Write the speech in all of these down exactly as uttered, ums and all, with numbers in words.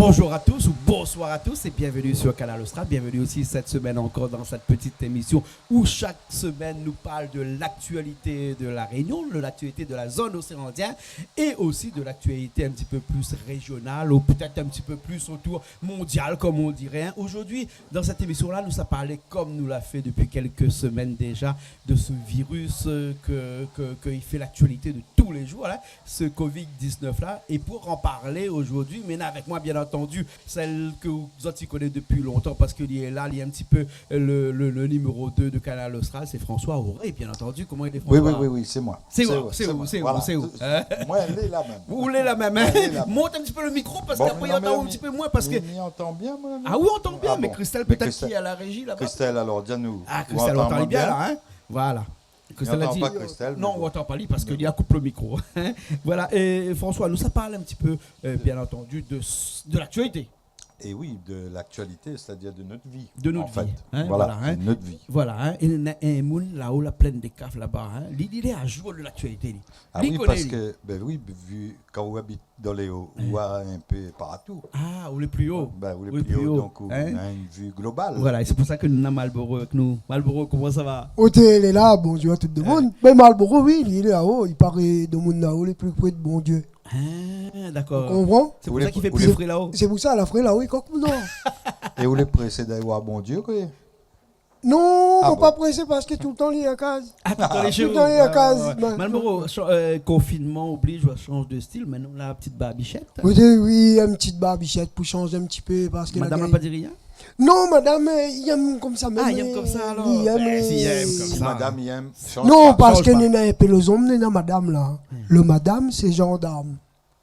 Bonjour à tous ou bonsoir à tous et bienvenue sur Kanal Austral. Bienvenue aussi cette semaine encore dans cette petite émission où chaque semaine nous parle de l'actualité de La Réunion, de l'actualité de la zone océan Indien et aussi de l'actualité un petit peu plus régionale ou peut-être un petit peu plus autour mondial, comme on dirait, hein. Aujourd'hui, dans cette émission-là, nou sa parl, comme nou la fé depuis quelques semaines déjà, de ce virus, euh, que, que, que il fait l'actualité de tous les jours, là, ce covid dix-neuf là. Et pour en parler aujourd'hui, mi néna avec moi, bien entendu, celle que zot i koné depuis longtemps parce que li lé la, li lé un petit peu le, le, le numéro deux de Kanal Austral, c'est François Auré, bien entendu. Comment il est, François ? Oui, oui, oui, oui, c'est moi. C'est ou, c'est ou, c'est ou, hein ? Moin lé la mèm. Ou lé la mèm, hein ? Moin lé la mèm. Mont un petit peu le micro parce qu'après, i antann un petit peu moins parce que... Bon, non, mé i antann bien, mon ami ? Ah oui, i antann bien, mé Christelle, peut-être, qui est à la régie là-bas. Christelle, alors, dis-nous, ou antann bien ? Ah, Christelle, i antann bien la, hein ? Voilà. Christelle la di, pa Christelle, non, mé bon, i antann pa li parce que li la koup le micro. Voilà, et François, nou sa parl un petit peu, euh, bien entendu, de s-, de l'actualité. Et oui, de l'actualité, c'est-à-dire de notre vie, en fait. De notre vie, hein, voilà, hein. Voilà, hein. É néna in moun laò, la plèn dé kaf laba, hein. Li, li lé à jour de l'actualité, li. Ah oui, parce que, ben oui, vu kan ou abit dan lé o, ou wa un peu partout. Ah, ou lé pli o. Ben, ou lé pli o, donk ou na une vue globale. Voilà, é sé pou sa ke nou néna Malboro avèk nou. Malboro, koman sa va ? Oté, lé la, bonjour à tout le monde. Mé Malboro, oui, li lé laò, i paré, demoun laò lé pli pré de Bondié. Ah, d'accord. Ou konpran ? Sé pou sa k'i fé pli fré laò. Sé pou sa la fré laò, oui, konpran, non ? É ou lé présé d'aller voir Bondié, koi ? Non, ah bon, pa présé parce que tout le temps li lé an kaz. Ah, tout le temps li lé shé ou. Tout le temps li lé an kaz. Ouais, ouais, ouais. Malboro, euh, confinement oblige, on change de style. Maintenant, la petite barbichette. Oui, oui, une petite barbichette pour changer un petit peu parce que... Madame la pa di rien ? Non, madame, euh, i yèm konmsa mèm. Ah, i yèm konmsa, alors. Ben, si i yèm konmsa. Si madame i yèm, change pas. Non, parce que néna in pé lo zonm, néna madame la. Le madame, c'est gendarme.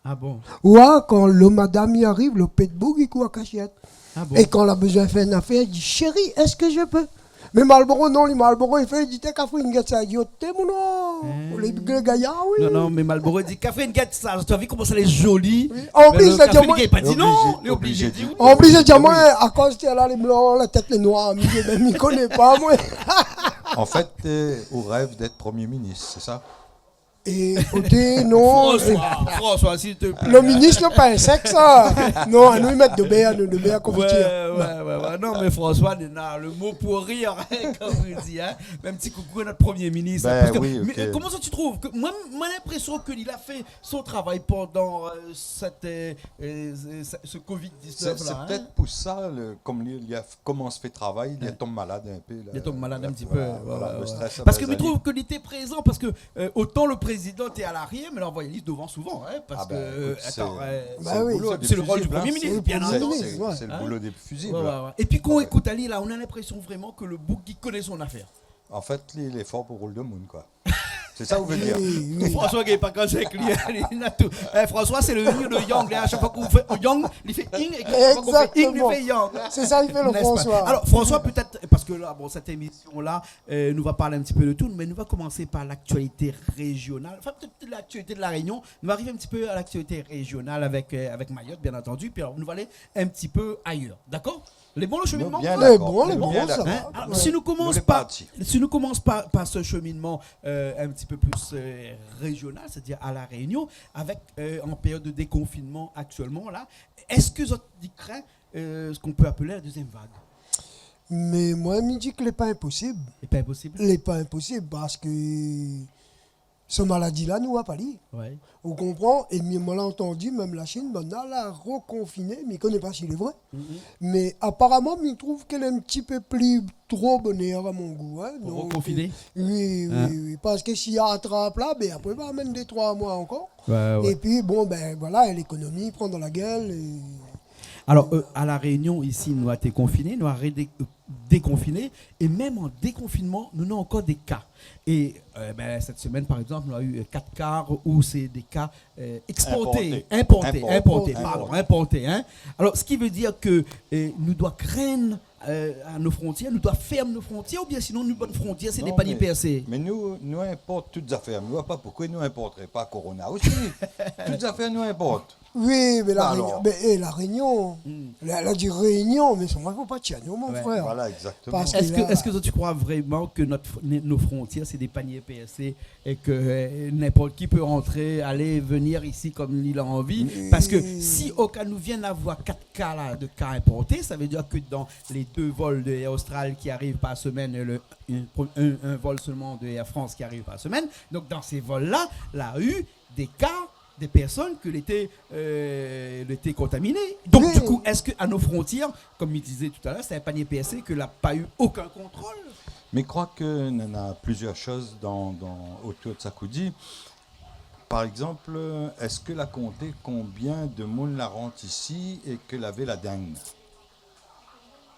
Ah bon ? Oua, kan le madame i ariv, le pèt boug i kour an kashièt. Ah bon ? É kan la bezoin fé in afèr, i di, « Chérie, est-ce que je peux ? » Mé Malboro, non, li, Malboro, i fé, i di, « Té, kafrine, gèt sa, i di, oté, mon non. » Hein ? Lé gayar, oui. Non, non, mé Malboro i di, « Kafrine, gèt sa, ou la vi koman sa lé zoli. » Oui. An plis, le kafrine i di pa non, lé oblizé di oui. An plis, i di, moin, akoz té la, lé blan, la tèt lé noir, mi di, ben, mi koné pa, moin. En fait, euh, ou rêve d'être Premier ministre, c'est ça ? É, oté, non. François, François, s'il te plaît. Le ministre, pa in sèks, sa. Non, anou i mèt de bèr, anou, de bèr konfitir. Ouais, ouais, ouais, ouais. Non, mé François, néna le mot pour rire, hein, comme on dit, hein. Mèm ti koukou à notre Premier ministre. Ben oui, ok. Parce que, mais comment ça, tu trouves que, moi, moi, l'impression que il a fait son travail pendant, euh, cette, euh, euh, ce, ce covid dix-neuf là, hein. C'est, c'est peut-être pour ça, le, comme il, il a commencé à faire travail, il est tombé malade un peu, là. Il est tombé malade un petit peu, ouais, ouais, ouais. Voilà, le stress, ça va les années. Parce que mi trouv ke li té prézan, parce que Euh, otan le prézidan té à l'arrière, mé la, ou voi ali dovan souvan, hein, parce que, euh, atann, euh, c'est le boulot du fusible, hein. Bah oui. C'est le rôle du Premier ministre, bien entendu. C'est, c'est, c'est le boulot des fusibles. Ouais, ouais, ouais. Et puis, kan ou ékout ali la, ou na l'impression vraiment ke le boug i koné son afèr. En fait, li, li lé for pou roul demoun, koi. C'est ça ou vé dir ? Oui, oui. François i gingn pa kaz èk li, hein, li na tout. Eh, François, c'est le yin et le yang. À chaque fois qu'on fait yang, li fé yin, et à chaque fois qu'on fait yin, li fé yang. Exactement. C'est ça, il fait le François. N'est-ce pas ? Alors, François, peut-être, parce que là, bon, cette émission-là, euh, nou va parl un petit peu de tout, mé nou va komansé par l'actualité régionale. Enfin, peut-être l'actualité de La Réunion. Nou va ariv un petit peu à l'actualité régionale avec, euh, avec Mayotte, bien entendu. Puis alors, nou va alé un petit peu ailleurs. D'accord ? Lé bon, le cheminement ? Bien d'accord. Lé bon, lé bon, sa va. Hein ? Alors, si nou komans par, si nou komans par, par ce cheminement, euh, un petit peu plus, euh, régional, c'est-à-dire à La Réunion, avec, euh, en période de déconfinement actuellement, là, est-ce que zot i krin, euh, ce qu'on peut appeler la deuxième vague ? Mé moin, mi di ke lé pa inposib. Lé pa inposib ? Lé pa inposib, parske se maladi la, nou wa pa li. Ouais. Ou konpran ? É mi, moin la antandi, mèm la Chine, banna la rekonfiné, mi koné pa si lé vré. Mhm. Mé aparaman, mi trouv ke lé in ti pé pli tro bonèr à mon gou, hein. Pou rekonfiné ? Donk, euh, oui, oui, oui. Parske si i atrap la, ben apré, va amenn dé, troi moi ankor. Ouais, ouais. Épi, bon, ben, voilà, lékonomi i pran dan la guèl, é Alors, euh, à La Réunion, isi, nou la été konfiné, nou la ré-, euh, dékonfiné, é mèm an dékonfinman, nou néna ankor dé ka. É, euh, ben, cette semaine, par exemple, nou la u, euh, quatre cas où c'est des cas, euh, exportés, importés, importés, pardon, importés, hein. Alors, ce qui veut dire que, euh, nou doi krinn, euh, à nos frontières, nou doi ferm nos frontières, oubien sinon, nout bann frontièr, sé dé panié persé. Non, mé, mé nou, nou inport tout zafèr. Mi wa pa poukosa nou inportré pa corona osi. Tout zafèr nou inport. Oui, mé La Rénion, mé, é, La Rénion, la, la di Rénion, mé sé vré, fo pa tir anou, mon frèr. Voilà, exactement. Parske la, èske, èske ou kroi vréman ke nout fr-, nos frontières, c'est des paniers persés é ke, euh, n'importe qui peut rentrer, aller, venir ici comme il a envie ? Parske si oka nou vien avoir kat ka la de ka importé, sa vé dir ke dan les deux vols de Air Austral qui arrivent par semaine, le, un, un, un vol seulement de Air France qui arrive par semaine, donc dans ces vols-là, la u dé ka dé pèrsone ke lété, euh, lété kontaminé. Donk, du kou, èske a nos frontières, konm mi dizé talèr, sé in panié persé ke la pa u okin kontrol ? Mi kroi ke néna plizièr shoz dan, dan, otour de sak ou di. Par égzanp, èske la konté konbien de moun la rant isi é ke lavé la deng ?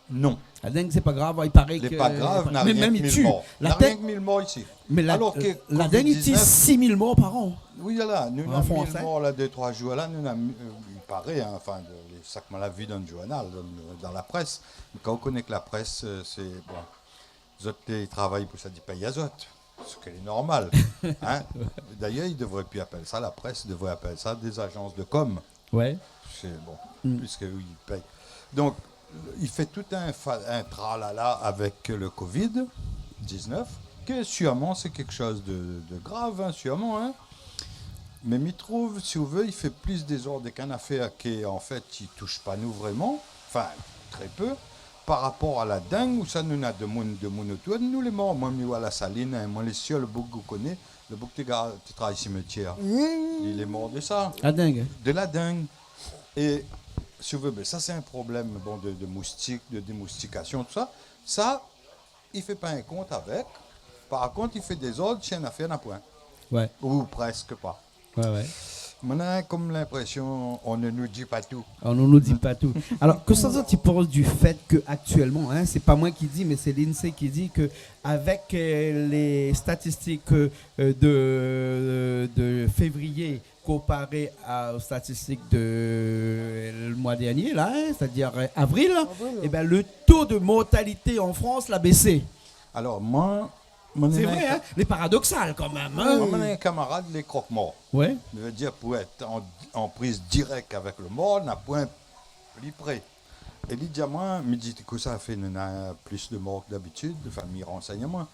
Non. La deng, sé pa grav, i paré ke... Lé pa grav, na rienk mil mor. Na rienk mil mor isi. Mé la, alor ke la deng i tié sis mil mor par an. Oui, voilà, nou na mil mor la, dé, troi zour la, nou na, euh, i paré, hein, anfin, de, de sak moin la vi dan le journal, dan, dan la près. Kan ou koné ke la près, euh, sé, bon, zot i travay pou sa, di pèy azot. Sak lé normal, hein. D'ailleurs, i devré pi apèl sa la près, i devré apèl sa des agences de com. Ouais. Sé bon, puiske i pèy. Donk, i fé tout in fa-, in tralala avèk le covid dix-neuf, ke sirman sé kékshoz de, de grav, hein, sirman, hein. Mé mi trouv, si ou vé, i fé plis dézord èk in afèr ke, an fèt, i toush pa nou vréman, anfin, trè pé, par rapor a la deng, ousa nou na demoun, demoun otour de nou lé mor. Moin, mi voi La Saline, hein, moin, lé sèl boug ou koné, le boug té ga-, té travay simetièr. Oui. Li lé mor de sa. La deng. De la deng. É, si ou vé, bin, sa, sé in problèm, bon, de, de moustik, de démoustikasion, tousa. Sa, i fé pa in kont avèk. Par kont, i fé dézord si in afèr na poin. Ouais. Ou prèsk pa. Ouais, ouais. Moin na konm linprésion, on ne nous dit pas tout. On ne nous dit pas tout. Alor, kosa zot i pans du fèt ke aktièlman, hein, sé pa moin ki di, mé sé l'INSEE ki di ke avèk, euh, les statistiques, euh, de, de février comparé à, aux statistiques de, euh, le mois dernier, là, hein, c'est-à-dire, euh, avril, eh ben, le taux de mortalité en France la baissé. Alor, moin, Sé vré, hein ? Lé paradoksal kanmèm, hein ? Moin, moin na in kamarad, lé krok-mor. Ouais. I vé dir pou èt an, an priz dirèk avèk le mor, na poin pli pré. É li di amoin, mi di, kosa i fé, nou na plis de mor ke d'abitid, anfin, mi ransègn amoin.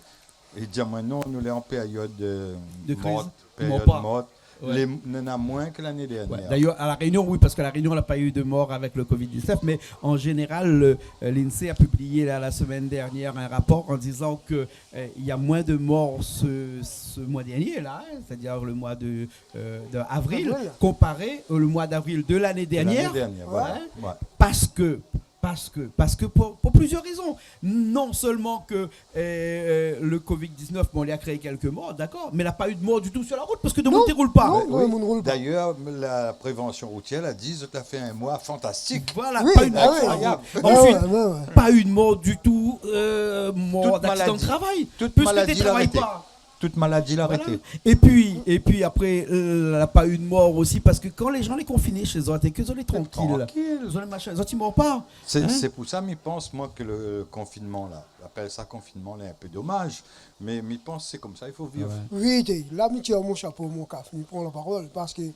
Li di amoin, non, nou lé an périod, euh, de kriz, mor, périod mor. Ouais. Lé, néna moin ke lané dernièr. Ouais. D'ailleurs, à La Réunion, oui, parce que La Réunion n'a pas eu de mort avec le covid dix-neuf, mais en général, le, euh, l'INSEE a publié, là, la semaine dernière, un rapport en disant que, euh, il y a moins de morts ce, ce mois dernier, là, hein, c'est-à-dire le mois de, euh, de avril, comparé au, le mois d'avril de l'année dernière. De l'année dernière, voilà. Ouais. Ouais. Parce que Parce que, parce que pour, pour plusieurs raisons. Non seulement que, euh, euh, le covid dix-neuf, bon, il a créé quelques morts, d'accord, mais il n'y a pas eu de mort du tout sur la route, parce que demoun i roul pa. Non, demoun i roul pa. D'ailleurs, la prévention routière a dit, zot la fé in moi fantastique. Voilà, pas une mort sur la route. Incroyable. Ensuite, pas eu de mor du tou, euh, mor d'accident de travay, puiske té travay pa. Tout maladi la arété. Voilà. Et puis, et puis après, euh, la pa u de mor osi, parce que quand les gens lé konfiné shé zot é ke zot lé trankil, zot lé machin, zot i mor pa. Sé, sé pou sa, mi pans, moin, ke le konfinman la, apèl sa konfinman la, lé in pé domaz, mé mi pans sé konmsa i fo viv. Ouais. Oui, té, la, mi tir mon shapo, mon kaf, mi pran la parol, parske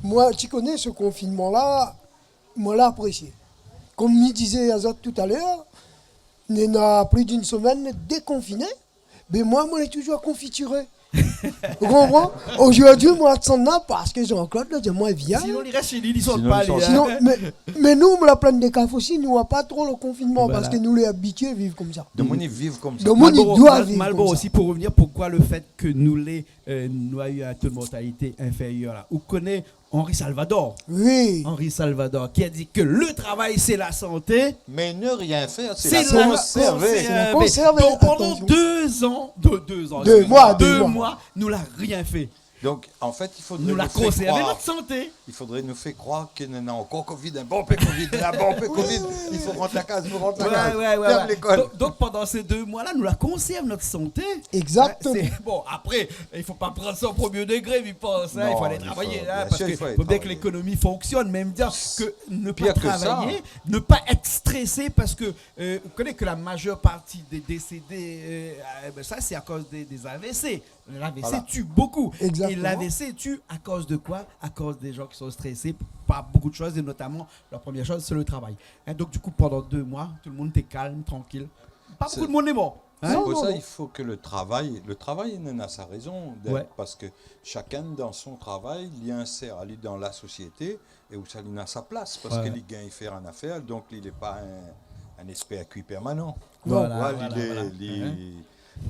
moin, ti koné se konfinman la, moin la aprésié. Konm mi dizé azot talèr, néna plis d'in semèn dékonfiné, mé moin, moin lé touzour konfitiré. Ou konpran ? Zordi, moin la desann la parske Jean-Claude la di amoin, vien. Sinon, li rès shé li, li sort pa, li, hein. Sinon, mé, mé nou, la plinn dé kaf osi, nou voi pa tro le konfinman, parske nou lé abitié viv konmsa. Demoun i viv konmsa. Demoun i doi viv konmsa. Malbor osi, pou revenir, pourquoi le fait que nou lé, euh, nou la u un taux de mortalité inférieur la ? Ou koné Henri Salvador. Oui. Henri Salvador, qui a dit que le travail, c'est la santé. Mais ne rien faire, c'est la conserver. C'est la conserver. Donc, pendant deux ans, deux, deux ans, excusez-moi, deux mois, deux mois, nou la rien fé. Donc, en fait, il faudrait nous faire croire, nou la konsèrv nout santé. Il faudrait nous faire croire ke néna ankor covid, in bonpé covid, in bonpé covid. I fo rant la kaz, i fo rant la kaz. Ouais, ouais, ouais. Ferm lékol. Donc, donc, pendant ces deux mois-là, nou la konsèrv nout santé. Exactement. Hein, c'est, bon, après, i fo pa pran sa au premier degré, mi pans, hein, i fo alé travay, hein, parske fo bien ke lékonomi i fonksionn, mé mi vé dir ke ne pas travailler, ne pas être stressé, parske, euh, vous connaissez que la majeure partie des décédés, euh, euh, ben ça, c'est à cause des, des A V C. L'A V C tue beaucoup. Voilà. Exactement. Et l'A V C tue à cause de quoi ? À cause des gens qui sont stressés. par beaucoup de choses, et notamment, la première chose, c'est le travail. Hein, donc, du coup, pendant deux mois, tout le monde était calme, tranquille. Pas beaucoup de monde est mort. Hein ? C'est pour ça, il faut que le travail, le travail, il en a sa raison d'être, parce que chacun dans son travail, li insèr ali dan la société, é ousa li na sa plas, parske li gingn fé in afèr, donk li lé pa in, in éspèr kui pèrmanan. Voilà, li lé, li,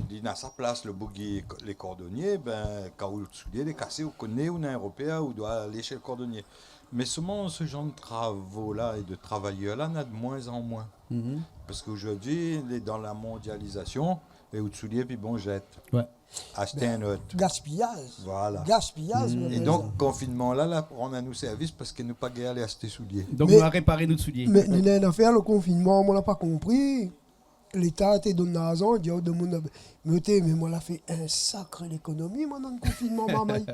li na sa plas, le boug, lé kordonié, bin, kan out soulié lé kasé, ou koné, ou na in ropèr, ou doi alé shé le kordonié. Mé solman, se janr de travo-la é de travayèr-la, na de moin an moin. Parske zordi, lé dan la mondializasion, é out soulié, pi bon, zèt. Ouais. Ashté in ot. Gaspiyaz. Voilà. Gaspiyaz, mon prézidan. É donk, konfinman-la, la rann anou sèrvis parske nou pa gingn alé ashté soulié. Donk, nou la répar nout soulié. Mé, mé, mé, in afèr, le konfinman, moin la pa konpri. Léta té donn larzan, di, oh, demoun, mé té, mé moin la fé in sakré lékonomi, moin, dan le konfinman, marmay.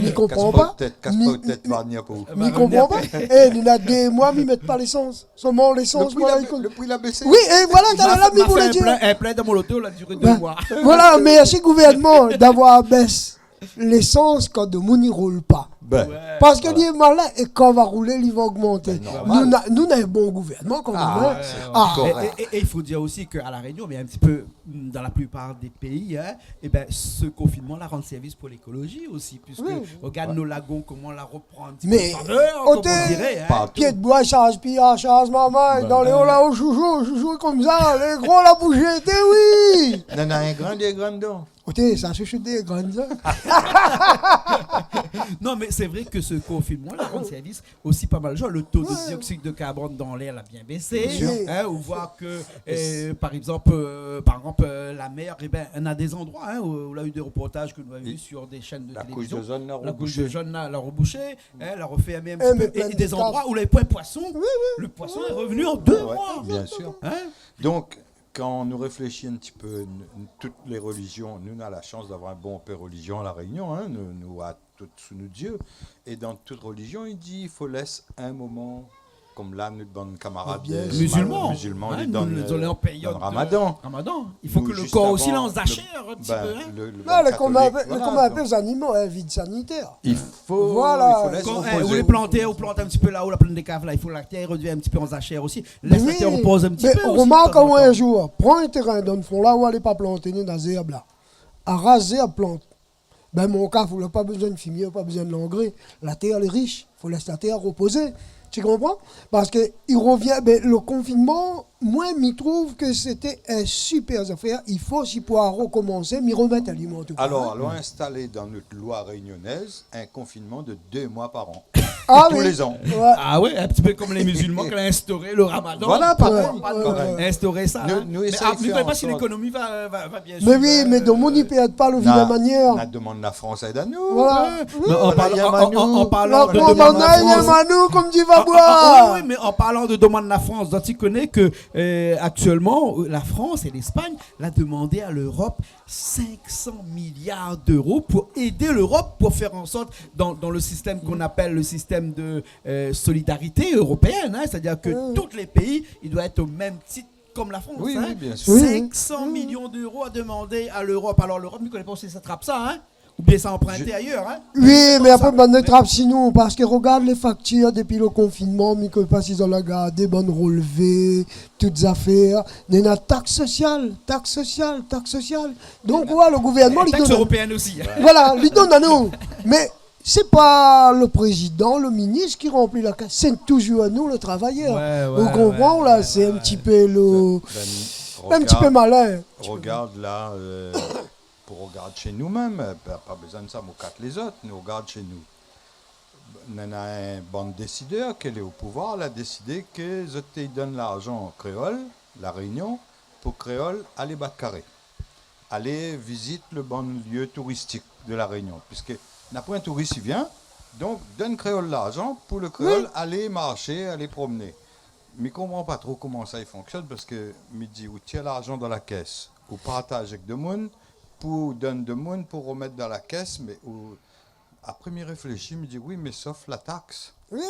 Mi konpran pa. Kas pa out tèt, kas pa out tèt, va vnir pou ou. Mi konpran pa. É, li na dé mois, mi mèt pa lésans. Solman lésans, le pri la, le pri la bésé. Oui, é voilà, ma, ma fé in plin, in plin dan mon loto, la diré dé moi. Voilà, mèrsi gouvèrnman d'avoir bès lésans kan demoun i roul pa. Bin. Ouais. Parske li lé malin é kan va roulé, li va ogmanté. Bin, normal. Nou na, nou na in bon gouvèrnman kan mèm, hein. Ah, sé korèk. É, é, é i fo dir osi ke a La Rényon, mé in ti pé, mm, dan la plipar dé péi, hein, é bin, se konfinman la rann sèrvis pou lékolozi osi, puiske, oui, regard nou lagon, koman la repran in ti pé de favèr, oté, konm i diré, hein. Partou. Pié d'boi, sarz pi, sarz marmay, dan lé o la, o joujou, o joujou konmsa, lé gro la bouzé, té oui. Nana in grin, dé grin dedan. Oté, sa shoushou dé grin dedan. Non, mé sé vré ke se konfinman la rann sèrvis osi pa mal. Genre, le taux de dioxyde de carbone dans l'air la bien bésé, hein, ou voir ke, euh, par exemple, euh, par exemple, euh, la mer, é bin, na dé zandroi, hein, ou, ou la u dé reportaz ke nou la vu sur dé shèn de télévizion. La koush d'ozone la reboushé. La koush d'ozone la, la reboushé, hein, la refé in ti pé. É dé zandroi ousa lavé poin poison, le poison lé revenu an dé moi. Ouais, bien sûr. Hein ? Donk, kan nou réfléshi in ti pé, n-, n-, tout lé relizion, nou, nou na la shans d'avoir in bonpé relizion a La Rényon, hein, nou, nou na tout sou nout zié. É dan tout relizion, i di, i fo lès in moman, konm la, nout bann kamarad, euh, mizilman, mizilman, ouais, nou, nou lé an périod de ramadan. Ramadan. I fo ke le kor osi lé an zashèr in ti pé, hein. Non, lé konm in pé, voilà, konm in pé zanimo, hein, vid sanitèr. I fo, i fo lès repoz. Kan, euh, ou lé planté, ou plant in ti pé la-o, la plèn dé Kav la, i fo la tèr i redvien in ti pé an zashèr osi. Lès la tèr repoz in ti pé osi, de tan an tan. Mé romark amoin in zour, pran in térin dan le fon la, ou alé pa planté ni dan zèrb la. Aras zèrb, plant. Bin, mon ka, ou la pa bézoin de fimié, pa bézoin de langré. La tèr lé rish, fo lès la tèr repozé. Ti konpran ? Parske i revien, bin, le konfinman, moin, mi trouv ke sété in super zafèr. I fo, si pou rekomansé, mi remèt ali, moin, an tou ka. Alor, alon instalé dan nout loi rényonèz in konfinman de dé moi par an. Ah oui. Tou lé zan. Ouais. Ah ouais, in ti pé konm lé mizilman, kan la instauré le ramadan. Voilà, parèy. Ouais, ouais, ouais. Instauré sa, hein. Nou, nou éséy fé an sort. Mé apré, mi koné pa si lékonomi va, va, va bien suiv, hein. Mé oui, mé demoun i pèrd pa le vilin manièr. Na, na demann la Frans èd anou. Voilà. Ouais. Oui. Mé an parlan, an, an, an parlan de demann la Frans, konm di Vabwa. Ah, ah, ah, oui, oui, mé an parlan de demann la Frans, donk, ou koné ke, euh, aktièlman, euh, la Frans é l'Espagne la demandé a l'Europe cinq cents milliards d'euros pour aider l'Europe, pour faire en sorte, dans, dans le système qu'on appelle le système de, euh, solidarité européenne, hein, c'est-à-dire que tous les pays, ils doivent être au même titre comme la France, hein. Oui, oui, bien sûr. Oui, oui. Cinq cents millions d'euros à demander à l'Europe. Alors l'Europe, mi koné pa si sa trap sa, hein. Oubien sa anprinté ayèr, hein. Oui, mé apré, bann trap si nou, parske regard lé faktir dépi le konfinman, mi koné pa si zot la gardé bann relevé, tout zafèr, néna taks sosial, taks sosial, taks sosial. Donk, ouais, le gouvèrnman, li donn anou. Taks éropéèn osi. Voilà, li donn anou. Mé sé pa le prézidan, le minis ki ranpli la kès, sé touzour anou, le travayèr. Ouais, ouais, ouais, ouais. Ou konpran, la, sé in ti pé le, in ti pé malin. Regard la, euh, pou regard shé nou mèm, pa, pa bézoin sa mokat lézot, nou regard shé nou. Néna in bann désidèr ke lé o pouvoir la désidé ke zot té i donn larzan kréol, La Rényon, pou kréol alé bat karé, alé vizit le bann lieu touristik de La Rényon, piske na poin touris i vien, donk donn kréol larzan pou le kréol alé marshé, alé promné. Mi konpran pa tro koman sa i fonksionn, parske mi di, ou tir larzan dan la kès, ou partaz èk demoun, pou donn demoun, pou remèt dan la kès, mé ou, apré mi réfléshi, mi di, oui, mé sof la taks. Oui.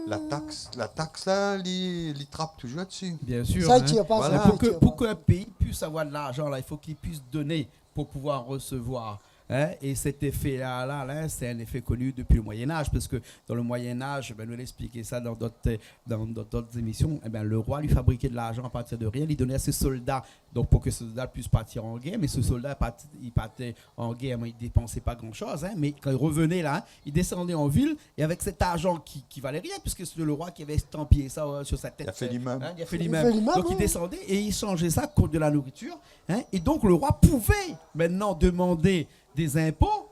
La taks, la taks la, li, li trap touzour dsi. Bien sûr, hein. Sa i tir pa. Voilà. Pou ke, pou ke in péi i puis avoir de larzan la, i fo ke li puis doné pou pouvoir resevoir. Hein, é sèt éfé-la, la, la, sé in éfé koni dopi le Moyen Âge, parske dan le Moyen Âge, bin, nou la ésplik sa dan dot, dan, dan dot émision, ébin, le roi li fabrik de larzan a partir de rien, li donn a sé solda, donk pou ke sé solda i puis partir an guèr, mé sé solda i part, i part an guèr, mé i dépans pa gran shoz, hein, mé kan i revné la, hein, i désann an vil, é avèk sèt larzan ki, ki valé rien, puiske sé le roi ki lavé estampiyé sa, euh, sur sa tèt, li la fé limab. Hein, li la fé limab. Li la fé limab, ouais. Donk i désann é i sanz sa kont de la nouritir, hein, é donk le roi pouvait maintenant demander des impôts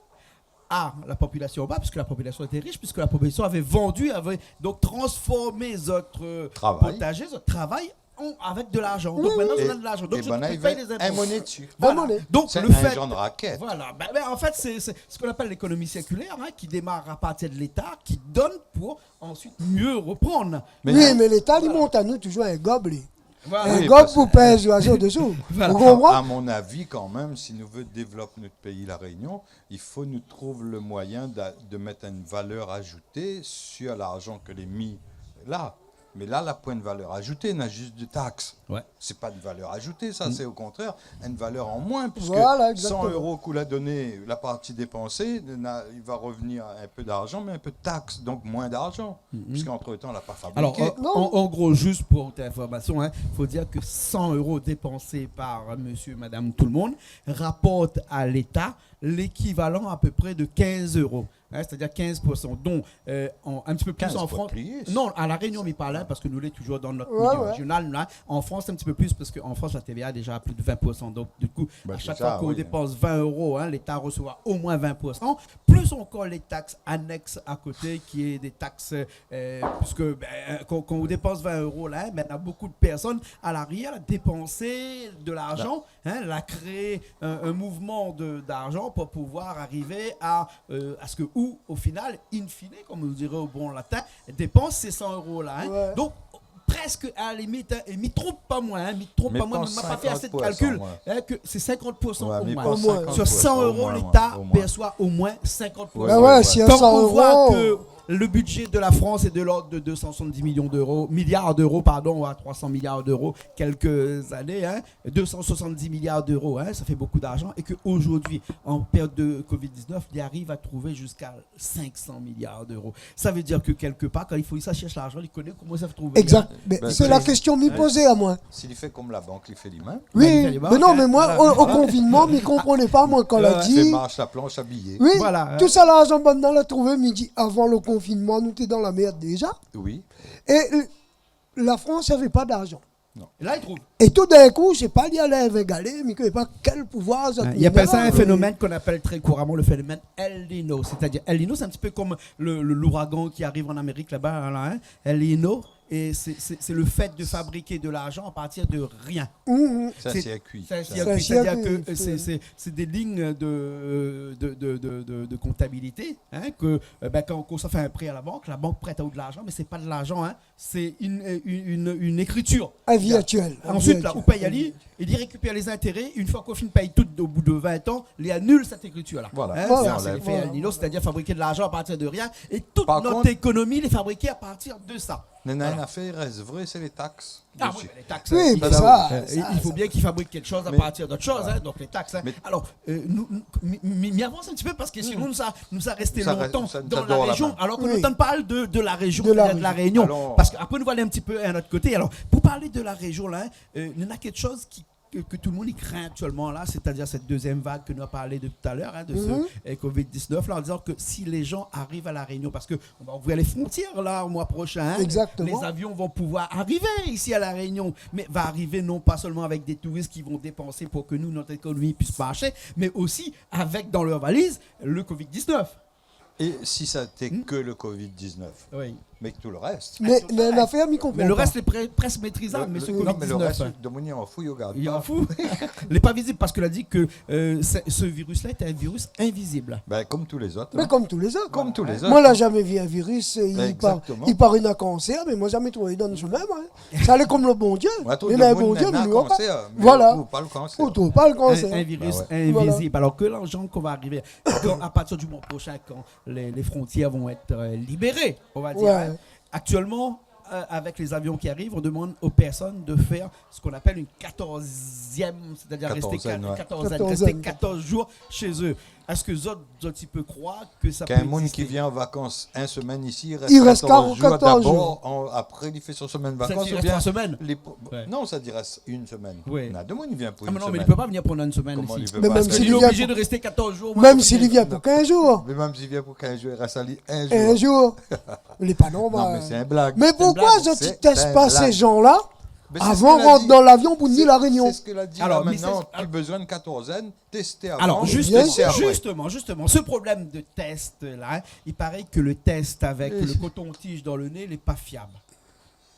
à la population en bas, puisque la population était riche, puisque la population avait vendu, avait donc transformé zot, euh, travay, potager, zot travay, an, avèk de larzan. Donk, oui, mintnan, oui, zot na de larzan. Donk, zot i pé pèy dé zinpo. Voilà. Sé in zanr rakèt. Donk, sé in zanr rakèt. Voilà. Bin, bin, an fèt, sé, sé sak i apèl lékonomi sirkilèr, hein, ki démar a partir de Léta, ki donn pou ansuit myé reprann. Mé oui, mé Léta, li mont anou toujour in gob, li. Voilà. Oui, parske in gob pou pèz zoizo desou. Voilà. Ou konpran ? A mon avi, kan mèm, si nou vé dévlop nout péi La Rényon, i fo nou trouv le moiyin d'a-, de mèt in valèr azouté sur larzan ke lé mi la. Mé la, la poin de valèr azouté, na zis de taks. Ouais. Sé pa de valèr azouté, sa, sé o kontrèr in valèr an moin, puiske san éro k'ou la doné, la parti dépansé, na, i va revnir in pé d'larzan, mé in pé de taks, donk moin d'larzan, puiske antretan, la pa fabriké. Alor, an, an, an gro, zis pou out informasion, hein, fo dir ke san éro dépansé par mésyé, madam, tout le moun, raport a Léta lékivalan a pé pré de kinz éro. Hein, sétadir kinz pour san, don, euh, an, in ti pé plis an Frans. Kinz pour plis. Non, a La Rényon, mi parl, hein, parske nou lé toujour dan nout milié réjional, la. An Frans, in ti pé plis, parske an Frans, la T V A lé déza a plis de vin pour san. Donk, du kou, a shak foi k'ou dépans vin éro, hein, Léta i resevra omoin vin pour san, plis ankor lé taks anèks a koté, ki lé dé taks, euh, puiske, bin, kan, kan ou dépans vin éro, la, hein, bin, na bonpé de pèrsone a laryèr la dépans de larzan, hein, la kréé in, in mouvman de, d'larzan pou pouvoir arivé a, euh, a sak ou, o final, in fine, konm nou diré o bon latin, dépans sé san éro la, hein. Ouais. Donk, prèsk a la limit, hein, é mi tronp pa moin, hein, mi tronp pa moin, ma pa fé asé de kalkil, hein, ke sé sinkant pour san omoin. Sur san éro, Léta i persoi omoin sinkant pour san. Ouais, ouais, ouais. Kan ou voi ke le budget de la France est de l'ordre de deux cent soixante-dix millions d'euros, milliards d'euros, pardon, à trois cents milliards d'euros, quelques années, hein, deux cent soixante-dix milliards d'euros, hein, sa fé bonpé d'larzan, é ke zordi, an périod de covid dix-neuf, li ariv a trouvé ziska cinq cents milliards d'euros. Sa i vé dir ke kèlkepar, kan i fo sa shèrsh larzan, li koné koman sa trouvé, hein. Exact. Mé sé la késtion mi pozé amoin. Si li fé konm la bank, li fé li mèm. Oui, mé non, mé moin, o, o konfinman, mi konprené pa, moin, kan la di, fé marsh la plansh a biyé. Oui, tout sa larzan banna la trouvé, mi di, avan le konfinman, nou té dan la mèrd déza. Oui. É, euh, la Frans navé pa d'larzan. Non. É la, li trouv. É tout d'in kou, sé pa li alé avèk galé, mi koné pa kèl pouvoir zot i apèl sa in fénomèn k'on apèl trè kouraman le fénomèn El Niño. Sétadir, El Niño, sé in ti pé konm le, le, louragan ki ariv an Amérik laba, la, hein. El Niño, é sé, sé, sé le fèt de fabriké de larzan a partir de rien. Sé in sirkui. Sé in sirkui, sétadir ke, euh, sé, sé, sé dé lign de, de, de kontabilité, hein, ke, euh, bin, kan, kan ou sa fé in pré a la bank, la bank prèt aou de larzan, mé sé pa de larzan, hein. Sé in, euh, in, in, in ékritir. In virtuel. Ansuit, la, ou pèy ali, é li rékipèr lé zintéré. In foi k'ou fine pèy tout, o bout de vin an, li anul sèt ékritir-la. Voilà. Hein, sa, sé léfé El Niño, sétadir fabriké de larzan a partir de rien. É tout nout ékonomi lé fabriké a partir de sa. Par kont, néna in afèr i rès vré, sé lé taks dési. Ah oui, mé lé taks, euh, i fo, euh, i fo bien k'i fabrik kékshoz a partir d'ot shoz, hein, donk lé taks, hein. Mé, voilà. Mé alor, Euh, nou, nou, mi, mi, mi avans in ti pé parske sinon nou sa, nou sa rès lontan dan la réjion, alor ke nou antann parl de, de la réjion, de la Rényon. Parske apré nou va alé in ti pé a in ot koté. Alor, pou parl de la réjion la, hein, euh, néna kékshoz ki, ke, ke tout le moun i krin aktièlman la, sétadir sèt dézièm vag ke nou la parl de talèr, hein, de se, euh, covid dix-neuf la, an dizan ke si lé zan i ariv a La Rényon, parske nou va ouvèr lé frontièr la, le moi proshin, hein. Exactement. Lé zavion i sa pouvoir arivé isi a La Rényon, mé i sa arivé non pa solman avèk dé touris ki sa dépans pou ke nou, nout ékonomi i puis marshé, mé osi avèk dan zot valiz le covid dix-neuf. É si sa té ke le covid dix-neuf, mé ke tout le rès. Mé, mé in afèr mi konpran pa. Mé le rès lé prè-, prèsk métrizab, mé se covid dix-neuf, hein. Non, mé le rès, domoun i anfou, i rogard pa. I anfou. Lé pa vizib parske la di ke, euh, se, se viris-la lé in viris invizib. Bin, konm tout lé zot, hein. Mé konm tout lé zot. Konm tout lé zot, hein. Moin la zamé vi in viris, euh, i par, i par in kansèr, mé moin la zamé trouvé dan in zourné, moin. Sa lé konm le Bondié. Néna in Bondié, mé nou, voilà. Ou trouv pa le kansèr. Ou trouv pa le kansèr. In, in viris invizib. Alor ke lé zan k'ou va arivé, kan, a partir du moi proshin, kan lé, lé frontièr i sa èt, euh, libéré, on va dir, hein. Aktièlman, euh, avèk lé zavion ki ariv, on demann o pèrsone de fèr se k'on apèl in katorzièm, sétadir rès ka-, katorz, ouais. Katorz, rès katorz zour shé zot. Èske zot, zot i pé kroir ke sa pé égzisté ? K'in moun ki vien an vakans in semèn isi, i rès katorz jour dabor, apré li fé son semèn vakans, oubien li pr-, non, sa i rès in semèn. Oui. Na demoun i vien pou in semèn. Ah, mé non, mé li pé pa vnir pandan in semèn isi. Koman li pé pa ? Mèm si li vien pou kinz jour. Mèm si li vien pou kinz jour. Mé mèm si li vien pou kinz jour, i rès ali in jour. In jour. Lé pa normal. Non, mé sé in blag. Mé poukoi zot i tès pa sé jan-la avan rant dan lavion pou ni La Rényon ? Sé sak la di la, mintnan, pi bezoin de katorz ane, tèsté avan, tèsté apré. Alor, just-, justement, justement, ce problème de test-là, hein, il paraît que le test avec le coton-tige dans le nez, il est pas fiable.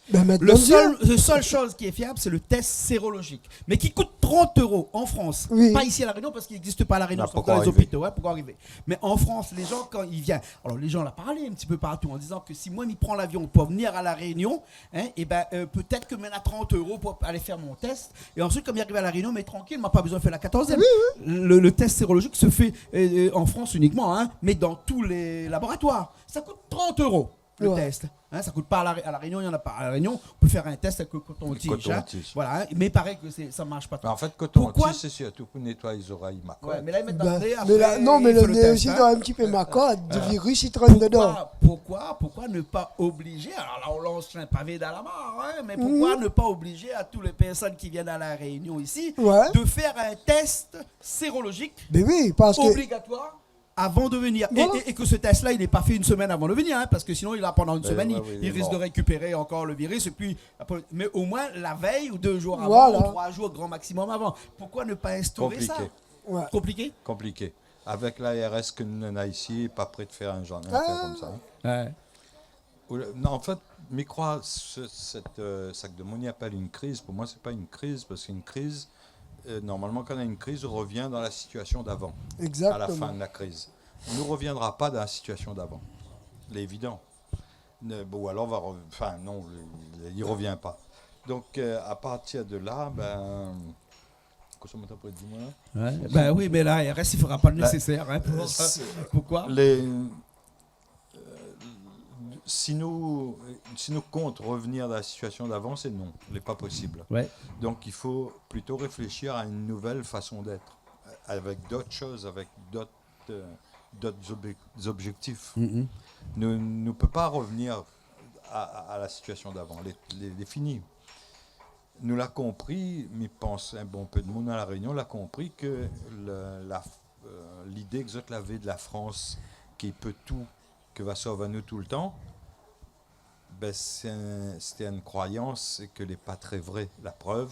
Le seul, le seul chose qui est fiable, c'est le test sérologique, mais qui coûte trente euros en France. Oui. Pas ici à La Réunion, parce qu'il n'existe pas à La Réunion, sauf dans les hôpitaux, hein, pou arivé. Mais en France, les gens, quand ils viennent, alors les gens la parlé un petit peu partout en disant que si moi, mi pran lavion pou vnir à La Réunion, hein, eh ben, euh, peut-être que mi na trente euros pour aller faire mon test. Et ensuite, kan mi ariv à La Réunion, mi lé trankil, ma pa bezoin fé la katorzièm. Oui, oui. Le, le test sérologique se fait, euh, euh, en France uniquement, hein, mais dans tous les laboratoires. Ça coûte trente euros, le test. Hein, ça coûte pas à La Ré-, à La Réunion, il y en a pas. À La Réunion, on peut faire un test avec le coton-tige, hein. Voilà, hein, mais il paraît que c'est, ça marche pas trop. Mé an fèt, koton-tige, sé sirtou pou nétoiy zorèy makok. Ouais, mé la, i mèt dan le né, apré, non, mé le né osi i doi in ti pé makok, du virus i trèn dedan. Pourquoi, pourquoi ne pas obliger, alors là, on lance un pavé dans la mare, hein, mais pourquoi ne pas obliger à toutes les personnes qui viennent à La Réunion ici de faire un test sérologique obligatoire avant de venir. Et, et, et que ce test-là, il est pas fait une semaine avant de venir, hein, parce que sinon, il a, pendant une semaine, il, il risque de récupérer encore le virus. Et puis, après, mais au moins, la veille ou deux jours avant, ou trois jours grand maximum avant. Pourquoi ne pas instaurer ça ? Compliqué. Compliqué ? Compliqué. Avèk l'A R S ke nou néna isi, pa pré de fé in jan, in afèr konmsa, hein. Ouais. Ou le, non, an fèt, mi kroi, se, sèt, euh, sak demoun i apèl in kriz, pou moin, sé pa in kriz, parske in kriz, euh, normalman, kan néna in kriz, ou revien dan la sitiasion d'avan, à la fin de la crise. Exactement. Nou reviendra pa dan la sitiasion d'avan. Lé évidan. Ne, bon, ou alor, va re-, anfin, non, li, li revien pa. Donk, euh, à partir de là, ben, kosa moin té pou di, moin, la ? Ouais. Ben oui, mé l'A R S, i fera pa le nésésèr, hein, pou, euh, sé, pourquoi ? Lé, euh, si nou, si nou kont revnir dan la sitiasion d'avan, sé non, lé pa posib. Ouais. Donk, i fo plito réfléshir à une nouvelle façon d'être, euh, avèk d'ot shoz, avèk d'ot, euh, d'ot zobjé-, zobjektif. Mhm. Nou, nou pé pa revnir à, à, à la sitiasion d'avan. Lé, lé, lé fini. Nou la konpri, mi pans in bonpé demoun a La Rényon la konpri ke le, la, euh, lidé ke zot lavé de la Frans ki pé tout, ke va sov anou toultan, ben, sé in, sété in kroiyans ke lé pa tré vré. La prèv,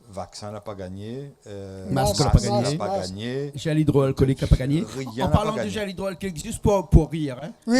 vaksin la pa gagné, euh, mask la pa gagné, gèl idroalkolik la pa gagné. Rien la pa gagné. An parlan de gèl idroalkolik, zis pou, pou rir, hein. Oui,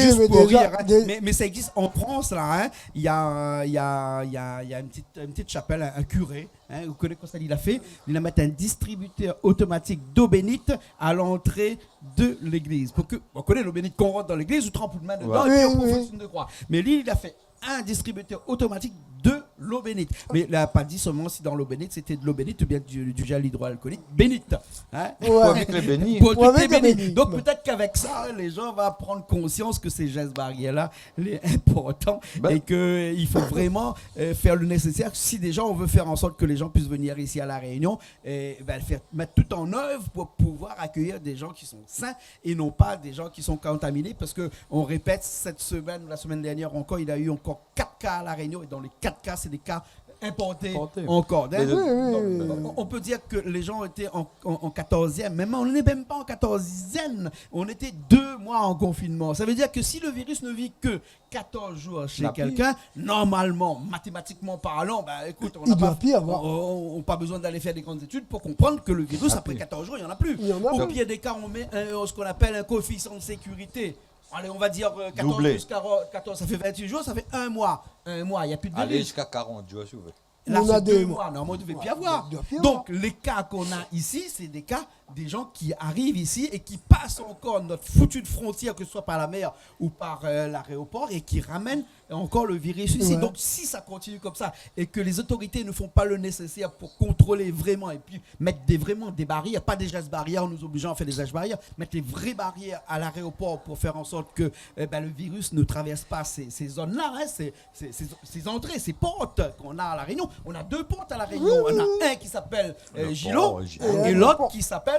mé sa i égzis an Frans, la, hein. Il y a, il y a, il y a, il y a une petite, une petite chapelle, un, un curé, hein, ou koné kosa li la fé ? Li la mèt un distributeur automatique d'eau bénite à l'entrée de l'église. Pou ke, ou koné, l'eau bénite, kan ou rant dan légliz, ou tranp out min dedan, épi ou fé signe de kroi. Mé li, li la fé un distributeur automatique de l'eau bénite. Mé li la pa di solman si dan l'eau bénite, sété de l'eau bénite oubien du, du gel hydroalcoolique bénite. Hein ? Ouais. Pou évit lé béni. Pou évit lé béni. Donk, pétèt k'avèk sa, lé jan va pran konsians ke sé jès barièr-la, lé inportan é ke i fo vréman, euh, fé le nésésèr. Si déza, on veut faire en sorte que les gens puissent venir ici à La Réunion, é, ben, fé, mèt tout an èv pou pouvoir akéyir dé jan ki son sin é non pa dé jan ki son kontaminé, parske on répèt, sèt semèn ou la semèn dèrnièr ankor, il y a eu encore quatre cas à La Réunion, et dans les quatre cas, c'est des cas importés encore. Importés. Hein ? Oui, oui, oui. Donc, on, on peut dire que les gens étaient en, en, en quatorzième, même, on n'est même pas en quatorzaine, on était deux mois en confinement. Ça veut dire que si le virus ne vit que quatorze jours chez quelqu'un, normalement, mathématiquement parlant, ben, écoute, on n'a pas, on, on, on n'a pas besoin d'aller faire des grandes études pour comprendre que le virus, après quatorze jours, il y en a plus. Il y en a plus. Au pire des cas, on met un, ce qu'on appelle un coefficient de sécurité. Allez, on va dire, euh, quatorze plus quatorze, ça fait vingt-huit jours, ça fait un mois. Un mois, il y a plus de virus. Alé ziska karant jour, si ou vé. La, sé dé moi. Normalman, i devé pi avoir. Donk, lé ka k'on a isi, sé dé ka dé jan ki ariv isi é ki pas ankor nout foutu frontièr, ke se soi par la mèr ou par, euh, l'aéroport, é ki ramèn ankor le virus isi. Ouais. Donk, si sa kontinié konmsa é ke lé zotorité ne fon pa le nésésèr pou kontrolé vréman épi mèt dé, vréman dé barièr, pa dé jès barièr, an nou oblijan a fé dé jès barièr, mèt dé vré barièr a l'aéroport pou fé an sort ke, euh, ben, le virus ne travèrs pa sé, sé zone-la, hein, sé, ces, ces, ces entrées, ces portes qu'on a à La Réunion. On a deux portes à La Réunion. Oui, oui, oui. On a un qui s'appelle, euh, Gillot, et l'autre qui s'appelle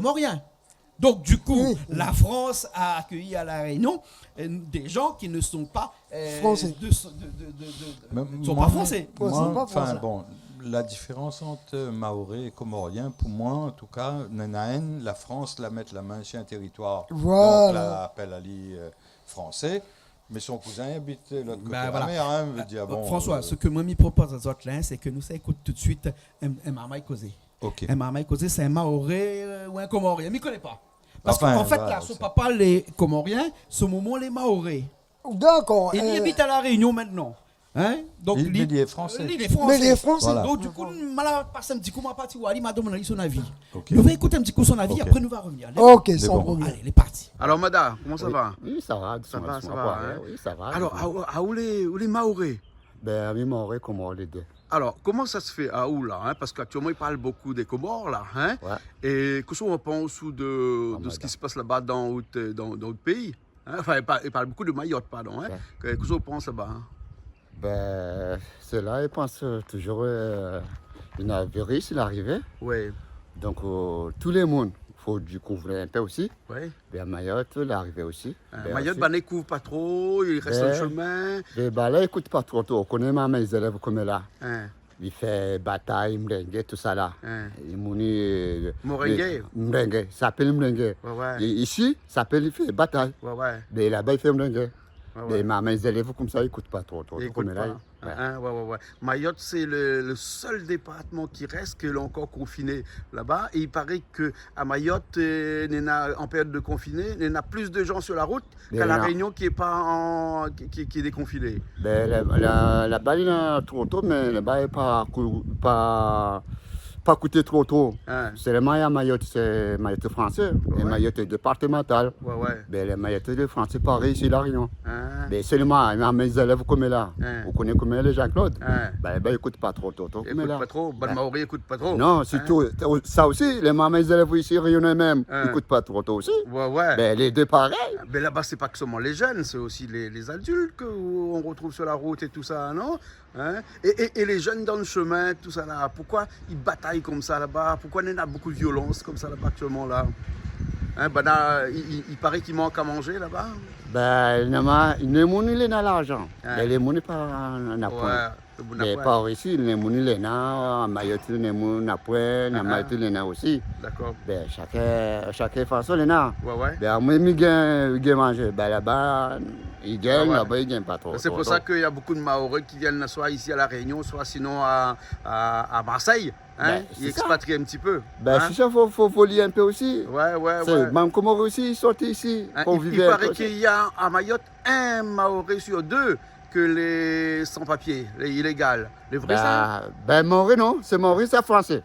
Comoriens. Donc, du coup, la France a accueilli à La Réunion, euh, des gens qui ne sont pas, euh, de ce, de, de, de, de, ne sont pas français. Mé moin, moin, anfin, bon, la diférans ant Maoré é Komorien, pou moin, an tou ka, néna inn, la Frans la mèt la min si in téritoir. Voilà. Donk la apèl ali, euh, fransé, mé son kouzin i abit lot koté la mèr, in, vé dir, bon, François, euh, sak moin mi propoz azot la, sé ke nou sa ékout tout suit in, in marmay kozé. Ok. In marmay kozé, sé in Maoré, euh, ou in Komorien, mi koné pa. Parske, anfin, an fèt, voilà, la, son papa lé Komorien, son momon lé Maoré. Dakor. É li abit a La Réunion mintnan. In ? Donk li, li lé fransé. Li lé fransé. Mé li lé fransé. Voilà. Donk, du kou, ma la pas in ti kou, ma parti oir ali, ma domann ali son avi. Ok. Nou va ékout in ti kou son avi, apré nou va revnir. Ok, san problèm. Alé, lé parti. Alor, Mada, koman sa va ? Oui, sa va, sa va, sa va, in ? Oui, sa va. Alor, a, a, ou lé, ou lé Maoré ? Bin, mi Maoré, Komor, lé dé. Alor, koman sa se fé aou la, in ? Parske aktièlman i parl bokou dé Komor la, in ? Ouais. É kosa ou pans, ou, de, de sak i se pas laba dan out, dan, dan out péi ? In ? Anfin, i parl, i parl bokou de Mayotte, pardon, in ? Ouais. Ke, kosa ou pans laba, in ? Bin, sé la, i pans, euh, toujour, euh, néna viris, li la arivé. Ouais. Donk, euh, tout le moun, fo dékouvèr in pé osi. Ouais. Bin, Mayotte, li la arivé osi. Euh, bin, Mayotte, osi, banna i kouv pa tro, i rès dan shomin. Bin, banna i ékout pa tro, tro. Ou koné, ma, mé zélèv koméla. In. Li fé batay, mlengé, tousala. In. Li mouni, euh, mlengé. Mlengé, sa i apèl mlengé. Ouais, ouais. É isi, sa i apèl li fé batay. Ouais, ouais. Mé laba, li fé mlengé. Ouais, ouais. Mé ma, mé zélèv konmsa, i ékout pa tro, tro, tro koméla. I ékout pa. Ouais. In, ouais, ouais, ouais. Mayotte, sé le, le sèl départman ki rès, ke lé ankor konfiné laba. É i paré ke a Mayotte, euh, néna, an périod de konfiné, néna plis de moun si la rout ke La Réunion ki lé pa an, ki, ki, ki lé dékonfiné. Bin, la, la, laba, néna tro, tro, mé laba lé pa kou-, pa, pa kouté tro tro. Hein. Sèlman a Mayotte, sé Mayotte fransé, é Mayotte départemantal. Ouais, ouais. Bin, lé Mayotte fransé parèy isi La Rényon. Hein. Bin, sèlman, na mé zélèv koméla. Hein. Ou koné koméla lé Jean-Claude. Hein. Bin, bin, i ékout pa tro tro tro koméla. I ékout pa tro, bann Maori i ékout pa tro. Non, sirtou, sa osi, lé mamé zélèv isi Rényoné mèm, i ékout pa tro tro osi. Ouais, ouais. Bin, lé dé parèy. Bin, laba, sé pa ke sèlman lé jèn, sé osi lé, lé adilt ke ou i artrouv su la rout é tousa, non ? Hein ? É, é, é lé jèn dan le shemin, tousa la, poukoi i batay konmsa laba ? Poukoi néna bonpé de violans konmsa laba aktièlman la ? Hein, banna, i, i, i paré k'i mank a manzé laba ? Bin, néna, néna moun néna larzan. Hein. Mé lé moun pa na poin. Ouais, lé moun na poin. Mé par isi, néna moun néna, a Mayotte néna moun na poin, a Mayotte néna osi. Dakor. Bin, shakinn, shakinn fason néna. Ouais, ouais. Bin, amwin, mi gingn, mi gingn manzé. Bin, laba, i gingn, laba, i gingn pa tro, tro, tro. Sé pou sa ke na bonpé de Maoré i vien soi isi a La Rényon, soi sinon a, a, a Marsèy, hein, i ékspatri in ti pé. Bin, sé sa, fo, fo, fo li in pé osi. Ouais, ouais, ouais. Sé bann Komorien osi, i sort isi, pou viv in pé osi. Hein, i, i paré ke na a Mayotte in Maoré sur dé ke lé san papié, lé ilégal. Lé vré sa ? Bin, bin, Maoré, non, sé Maoré, sé fransé.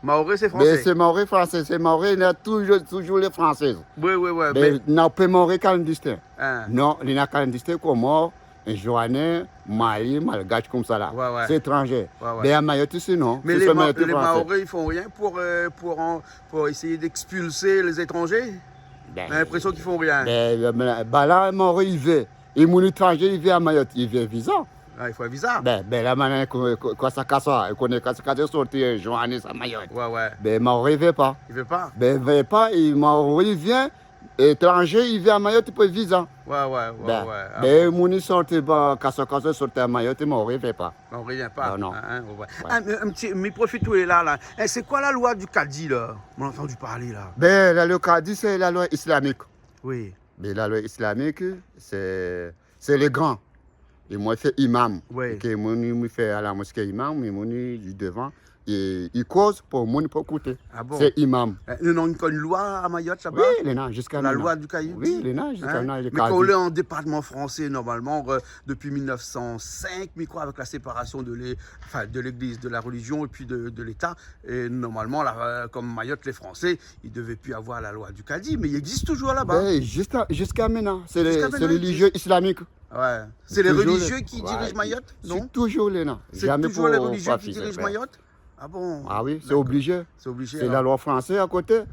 Maoré, sé fransé. Mé sé Maoré fransé, sé Maoré, néna touzour, touzour lé fransé. Oui, oui, oui, mé, mé na pwin Maoré kalandistin. Hein. Non, néna kalandistin Komor, Joannin, Mali, Malgash konmsa la. Ouais, ouais. Sé étranzé. Ouais, ouais. Mé a Mayotte isi, non. Mé sé lé sèlman Ma-, Mayotte lé fransé. Maoré, i fé rien pou, euh, pou an-, pou éséy d'ekspilsé lé zétranzé ? Bin, na linprésion k'i fé rien. Bin, bin, bin la, Maoré i vé. É moun étranzé i vé a Mayotte, i vé viza. Ah, i fo in viza. Bin, bin, la, mintnan, ko-, ko-, kosa, kosa, i koné kosa, kosa i sort Joannin a Mayotte. Ouais, ouais. Bin, Maoré i vé pa. I vé pa. Bin, i vé pa, é Maoré i vien, étranzé i vé a Mayotte pou viza. Ouais, ouais, ouais, ouais. Bin, bin, moun i sort, bin, kosa, kosa i sort a Mayotte, Maoré i vé pa. Maoré i vien pa. Non, non. Hein, hein, ouais. Ouais. Ah, mé in ti, mi profit ou lé la, la. Eh, sé koi la loi du Kadi, la ? Mwin la antandi parlé, la. Bin, la loi Kadi, sé la loi islamik. Oui. Mé la loi islamik, sé, sé lé gran. É mwin fé imam. Ouais. É ke moun, mi fé a la moské imam, mé moun i, i dovan, é i koz pou moun pou kouté. Ah bon ? Sé imam. Eh, néna ankor in loi a Mayotte laba ? Oui, néna, ziska mintnan. La loi du Kadi. Oui, néna, ziska mintnan, lé Kadi. Hein ? Mé kan ou lé an départman fransé, normalman, euh, dopi mil nèf san sink, mi kroi, avèk la séparasion de l'é-, enfin, de l'égliz, de la relizion épi de, de l'Éta, é normalman, la, euh, kom Mayotte lé fransé, i devé pi avoir la loi du Kadi, mé i égzis touzour laba. Bin, ziska, ziska mintnan, sé lé, sé lé relizié islamik. Ziska mintnan i égzis. Ouais. Sé lé relizié ki diriz Mayotte, non ? Sé touzour lé, non. Sé touzour lé relizié ki diriz Mayotte ? Ah bon ? Ah oui, sé oblizé. Dakor. Sé oblizé, alor. Sé la loi fransé a koté,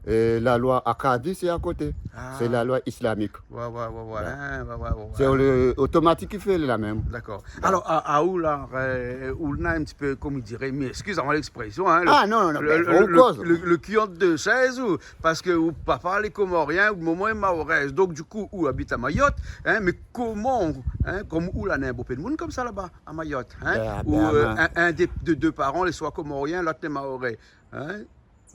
é la loi a Kadi, sé a koté. Ah. Sé la loi islamik. Ouais, ouais, ouais, ouais. Ouais. Hein, ouais, ouais, ouais, ouais. Sé le, otomatik i fé la mèm. Dakor. Ouais. Alor, a, a ou la, euh, ou néna in ti pé, kom i diré, mé ékskiz amwin léksprésion, hein, le, le, le, le, le, le, le cul entre deux chaises, ou, parske ou papa lé Komorien, ou momon lé Maorèz. Donk, du kou, ou abit a Mayotte, hein, mé koman, hein, kom ou la, néna bonpé de moun konmsa laba, a Mayotte, hein, ou, euh, in, in dé, dé, dé paran, lé soi Komorien, lot lé Maoré, hein.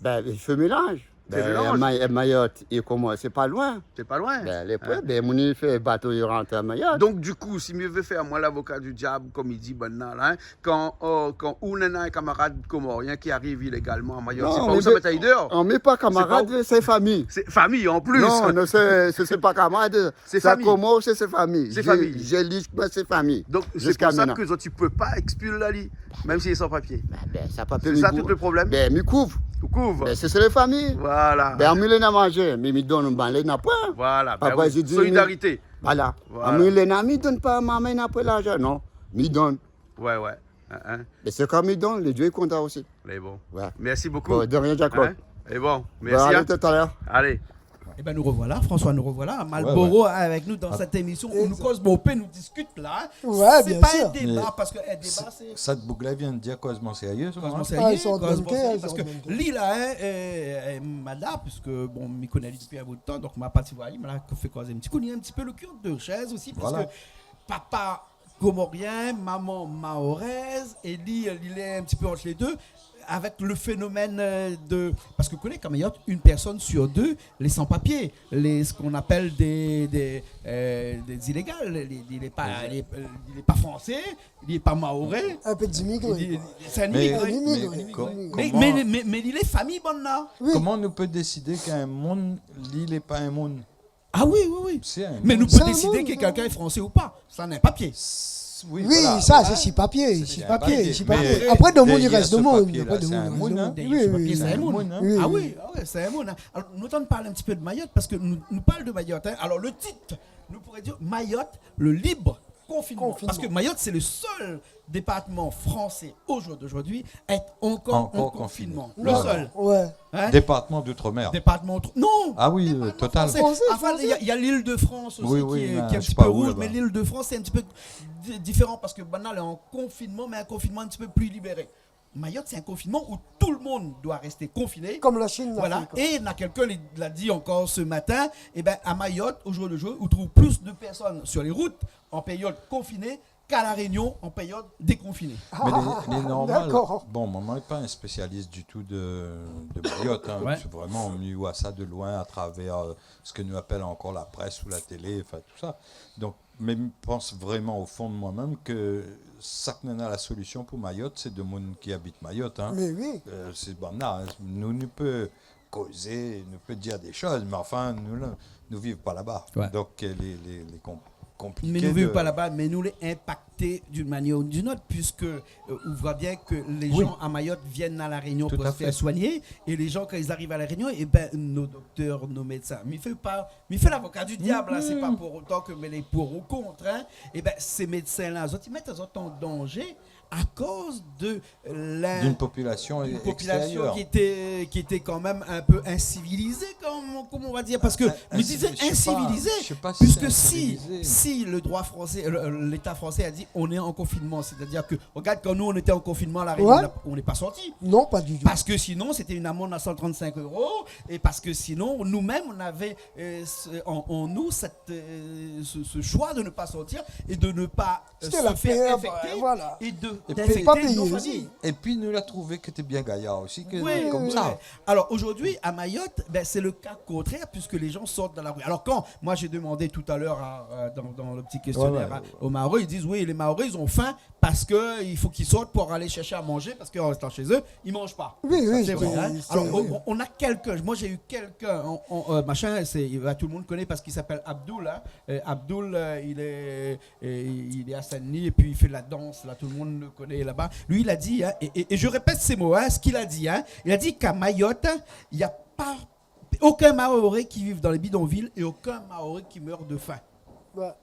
Bin, i fé mélanz. Fé mélanz. Bin, Ma-, Mayotte é Komor, sé pa loin. Sé pa loin. Bin, lé pré, bin, moun i fé bato, i rant a Mayotte. Donk, du kou, si mi vé fé amwin lavoka di diab, kom i di banna la, hein, kan, euh, kan ou néna in kamarad komorien ki ariv ilégalman a Mayotte, sé pa ou sa mèt ali déor. Non, mé pa kamarad, sé fami. Sé fami, an plis. Non, non, sé, sé, sé pa kamarad. Sé fami. Sa koman sé, sé fami. Sé fami. Zé, zé lis, bin, sé fami. Donk, sé pou sa ke zot i pé pa ekspil ali, mèm si li lé san papié. Bin, bin, san papié, mi kouv. Sé sa tout le problèm ? Bin, mi kouv. Ou kouv. Bin, sé, sé lé fami. Voilà. Bin, amwin lé na manzé, mé mi donn, bin, lé na pwin. Voilà, bin oui. Solidarité. Voilà. Voilà. Amwin lé na, mi donn pa, mamé na pwin larzan, non. Mi donn. Ouais, ouais. Hein, hein. Mé sé kom mi donn, le Dié i kontan osi. Mé bon. Ouais. Mèrsi bokou. Bon, de rien, Jean-Claude. Hein ? É bon, mèrsi, hein. Bon, alé, tout à l'heure. Alé. Eh ben, nous revoilà, François, nous revoilà. Ouais, ouais. Malboro avec nous dans cette émission où nous causons, on peut nous discuter là, hein. Ouais, bien sûr. C'est pas un débat, parce que un débat, c'est... Mé sèt boug la i vien dir kozman sérié, sa, hein. Kozman sérié, kozman sérié, parce que li la, hein, euh, euh, Mada, puisque, bon, mi koné ali dopi in bout de tan, donk ma parti voir ali, ma la fé koz in ti kou, li lé in ti pé le cul ant dé chèz osi, parce que papa komorien, maman maorèz, é li, li lé in ti pé ant lé dé, avèk le fénomèn, euh, de, parske ou koné, kan Mayotte, une personne sur deux, lé san papié, lé, ce qu'on appelle des, des, euh, des illégales, li, li lé pa, li, euh, li lé pa fransé, li lé pa maoré. In pé d'imigré, koi. Li, sé in imigré. Mé, mé, mé koman, mé, mé, mé li lé fami, banna. Oui. Koman nou pé désidé k'in moun, li lé pa in moun ? Ah oui, oui, oui. Sé in moun. Mé nou pé désidé ke kèlkin lé fransé ou pa. Sa néna in papié. Oui, voilà, sa sé si papié, si papié, si papié. Mé apré, domoun i rès domoun. Dèrièr se papié-la, sé in moun, in. Dèrièr se papié, sé in moun. Sé in moun, in. Oui, oui. Ah oui, ah oui, sé in moun, in. Alor, nou antann parl in ti pé de Mayotte, parske nou, nou parl de Mayotte, in. Alor, le tit, nou pouré dir Mayotte, le libre confinement. Confinement. Parske Mayotte, sé le sèl départman fransé au jour d'aujourd'hui à être encore en confinement. Encore confiné. Le sèl. Ouais. In ? Départman d'outre-mer. Départman d'outre-, non. Ah oui, euh, total. Départman fransé. Fransé, fransé. Anfin, il y a, il y a l'Île-de-France aussi qui est, qui est un petit peu rouge, mais l'Île-de-France, c'est un petit peu di-, différent parce que maintenant, elle est en confinement, mais un confinement un petit peu plus libéré. Mayotte, c'est un confinement où tout le monde doit rester confiné. Comme la Chine l'a fait, quoi. Voilà. Et na quelqu'un li, l'a dit encore ce matin, eh ben, à Mayotte, au jour le jour, on trouve plus de personnes sur les routes en période confinée qu'à La Réunion en période déconfinée. Mé lé, lé normal. D'accord. Bon, moin, moin lé pa in spésialis ditou de, de Mayotte, in. Ouais. Sé vréman, mi oi sa de loin à travers, euh, sak nou apèl ankor la près ou la télé, anfin, tousa. Donk, mé mi pans vréman o fon de moin mèm ke sak néna la solision pou Mayotte, sé demoun ki abit Mayotte, in. Mé oui. Euh, sé banna, in. Nou, nou pé kozé, nou pé dir dé shoz, mé anfin, nou la, nou viv pa laba. Ouais. Donk, euh, lé, lé, lé konpliké de... Mé nou viv pa laba, mé nou lé inpakté d'une manière ou d'une autre, puisque, euh, on voit bien que les gens à Mayotte viennent à La Réunion pour se faire soigner, et les gens, quand ils arrivent à La Réunion, eh ben, nos docteurs, nos médecins, mi fé pa, mi fé l'avocat du diable, in, sé pa pour autant que mi lé pour ou contre, in, eh ben, ces médecins-là, zot i mèt azot an danzé à cause de la, d'une population extérieure. D'une population qui était, qui était quand même un peu incivilisée, comme, comme on va dire, parce que, mais disons incivilisée, puisque si, si le droit français, le, l'État français a dit, on est en confinement, c'est-à-dire que, regarde, quand nous, on était en confinement, La Réunion, on n'a, on n'est pas sorti. Non, pas du tout. Parce que sinon, c'était une amende à cent trente-cinq euros, et parce que sinon, nous-mêmes, on avait, euh, ce, en, en nous, cette, euh, ce, ce choix de ne pas sortir et de ne pas euh, se faire infecter et de, d'infecter nos familles. C'était la peur, euh, voilà. Et puis, pa péyé osi. Et puis, nou la trouvé ke té bien gayar osi, ke konmsa. Oui, oui, oui. Alors, aujourd'hui, à Mayotte, ben, c'est le cas contraire, puisque les gens sortent dans la rue. Alors, quand moi, j'ai demandé tout à l'heure à, euh, dans, dans le petit questionnaire, ouais, ouais, à, aux Mahorais, ils disent, oui, les Mahorais, ils ont faim parce que il faut qu'ils sortent pour aller chercher à manger, parce qu'en restant chez eux, ils mangent pas. Oui, oui, c'est vrai, hein. Ça, c'est vrai. Alors, on, on a quelqu'un, moi, j'ai eu quelqu'un, on, on, euh, machin, c'est, bah, tout le monde connaît parce qu'il s'appelle Abdoul, hein. Euh, Abdoul, euh, il est Et il est à Saint-Denis et puis il fait de la danse, là, tout le monde le connaît là-bas. Lui, il a dit, hein, et, et, et je répète ces mots, hein, ce qu'il a dit, hein, il a dit qu'à Mayotte, il n'y a pas aucun Mahorais qui vit dans les bidonvilles et aucun Mahorais qui meurt de faim. Ouais.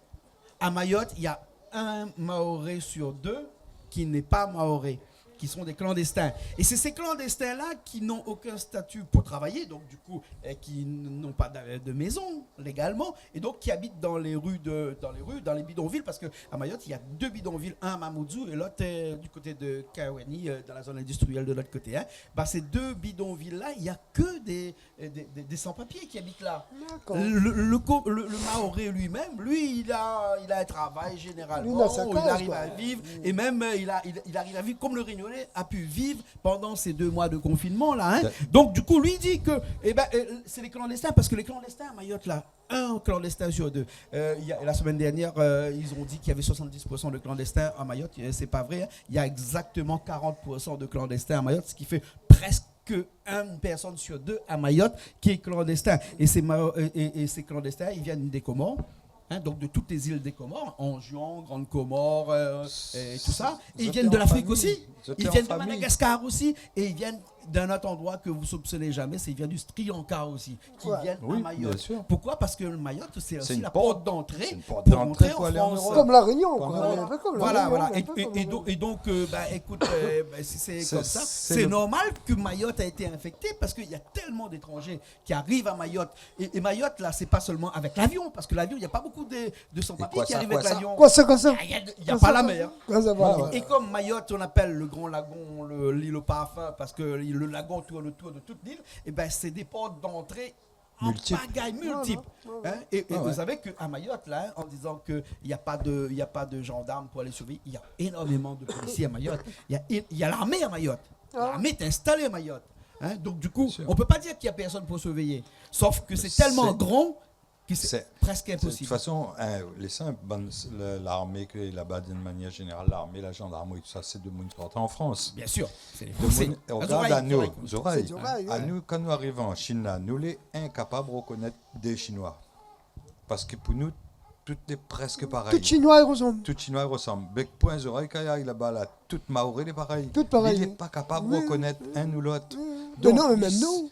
À Mayotte, il y a un Mahorais sur deux qui n'est pas Mahorais, qui sont des clandestins. Et c'est ces clandestins-là qui n'ont aucun statut pour travailler, donc du coup, euh, qui n-, n'ont pas de, de maison légalement, et donc qui habitent dans les rues de, dans les rues, dans les bidonvilles, parce que à Mayotte, il y a deux bidonvilles, un à Mamoudzou et l'autre, euh, du côté de Kawani, euh, dans la zone industrielle de l'autre côté, hein. Bah, ces deux bidonvilles-là, il y a que des, euh, des, des, des sans-papiers qui habitent là. D'accord. Le, le co-, le, le Mahorais lui-même, lui, il a, il a un travail généralement, il arrive à vivre, et même, euh, il a, il, il arrive à vivre comme le Réunionnais a pu vivre pendant ces deux mois de confinement, là, hein. Ouais. Donc, du coup, lui, il dit que, eh ben, euh, c'est les clandestins, parce que les clandestins à Mayotte, là, un clandestin sur deux. Euh, il y a, la semaine dernière, euh, ils ont dit qu'il y avait soixante-dix pour cent de clandestins à Mayotte. Euh, c'est pas vrai, hein. Il y a exactement quarante pour cent de clandestins à Mayotte, ce qui fait presque une personne sur deux à Mayotte qui est clandestin. Et ces Ma-, et, et, et ces clandestins, ils viennent des Comores, hein, donc de toutes les îles des Comores, Anjouan, Grande Comore, euh, et tout ça. Et ils viennent de l'Afrique aussi. Ils viennent de Madagascar aussi. Et ils viennent d'un autre endroit que vous soupçonnez jamais, c'est, ils viennent du Sri Lanka aussi, qui viennent à Mayotte. Ouais. Oui, bien sûr. Pourquoi ? Parce que Mayotte, c'est aussi la porte d'entrée pour rentrer en France. C'est une porte d'entrée pour aller en Europe. Comme La Réunion, quoi. Pour aller en Europe. Voilà, voilà. Et, et, et donc, et donc, euh, bah, écoute, euh, bah, si c'est comme ça, c'est normal que Mayotte a été infectée parce qu'il y a tellement d'étrangers qui arrivent à Mayotte. Et, et Mayotte, là, c'est pas seulement avec l'avion, parce que l'avion, il y a pas beaucoup de, de sans-papiers qui arrivent avec l'avion. Koi sa, koi sa ? Koi sa, koi sa ? Il y a, il y a pas la mer. Koi sa, koi sa ? Voilà. Et comme Mayotte, on appelle le Grand Lagon le, l'île au parfum, parce que le lagon tourne autour de toute l'île, eh ben, c'est des portes d'entrée en pagaille, multiples. Multiples. Ouais, ouais, ouais. Hein ? Et, et vous savez qu'à Mayotte, là, hein, en disant qu'il y a pas de, il y a pas de gendarme pour aller surveiller, il y a énormément de policiers à Mayotte. Il y a, il y a l'armée à Mayotte. Ah. L'armée est installée à Mayotte. Hein ? Donc, du coup, on peut pas dire qu'il y a personne pour surveiller. Bien sûr. Sauf que c'est tellement grand que c'est presque impossible. Sé, sé, de toute façon, hein, lé sinp, bann, le, l'armée ke laba, d'une manière générale, l'armée, la gendarmerie, tout ça, c'est des moun ki sort en France. Bien sûr, c'est les Français. Des moun, regarde à nous, zorèy, zorèy, hein. C'est zorèy, ouais. À nous, quand nous arrivons en Chine, là, nous, lé incapable de reconnaître des Chinois. Parce que pour nous, Tout lé prèsk parèy. Tout Shinoi i rosanm. Tout Shinoi i rosanm. Bèk, poin, zorèy, kayay, laba la, tout Maoré lé parèy. Tout parèy. Li lé pa kapab rokonèt inn ou lot. Mé non, mé mèm nou.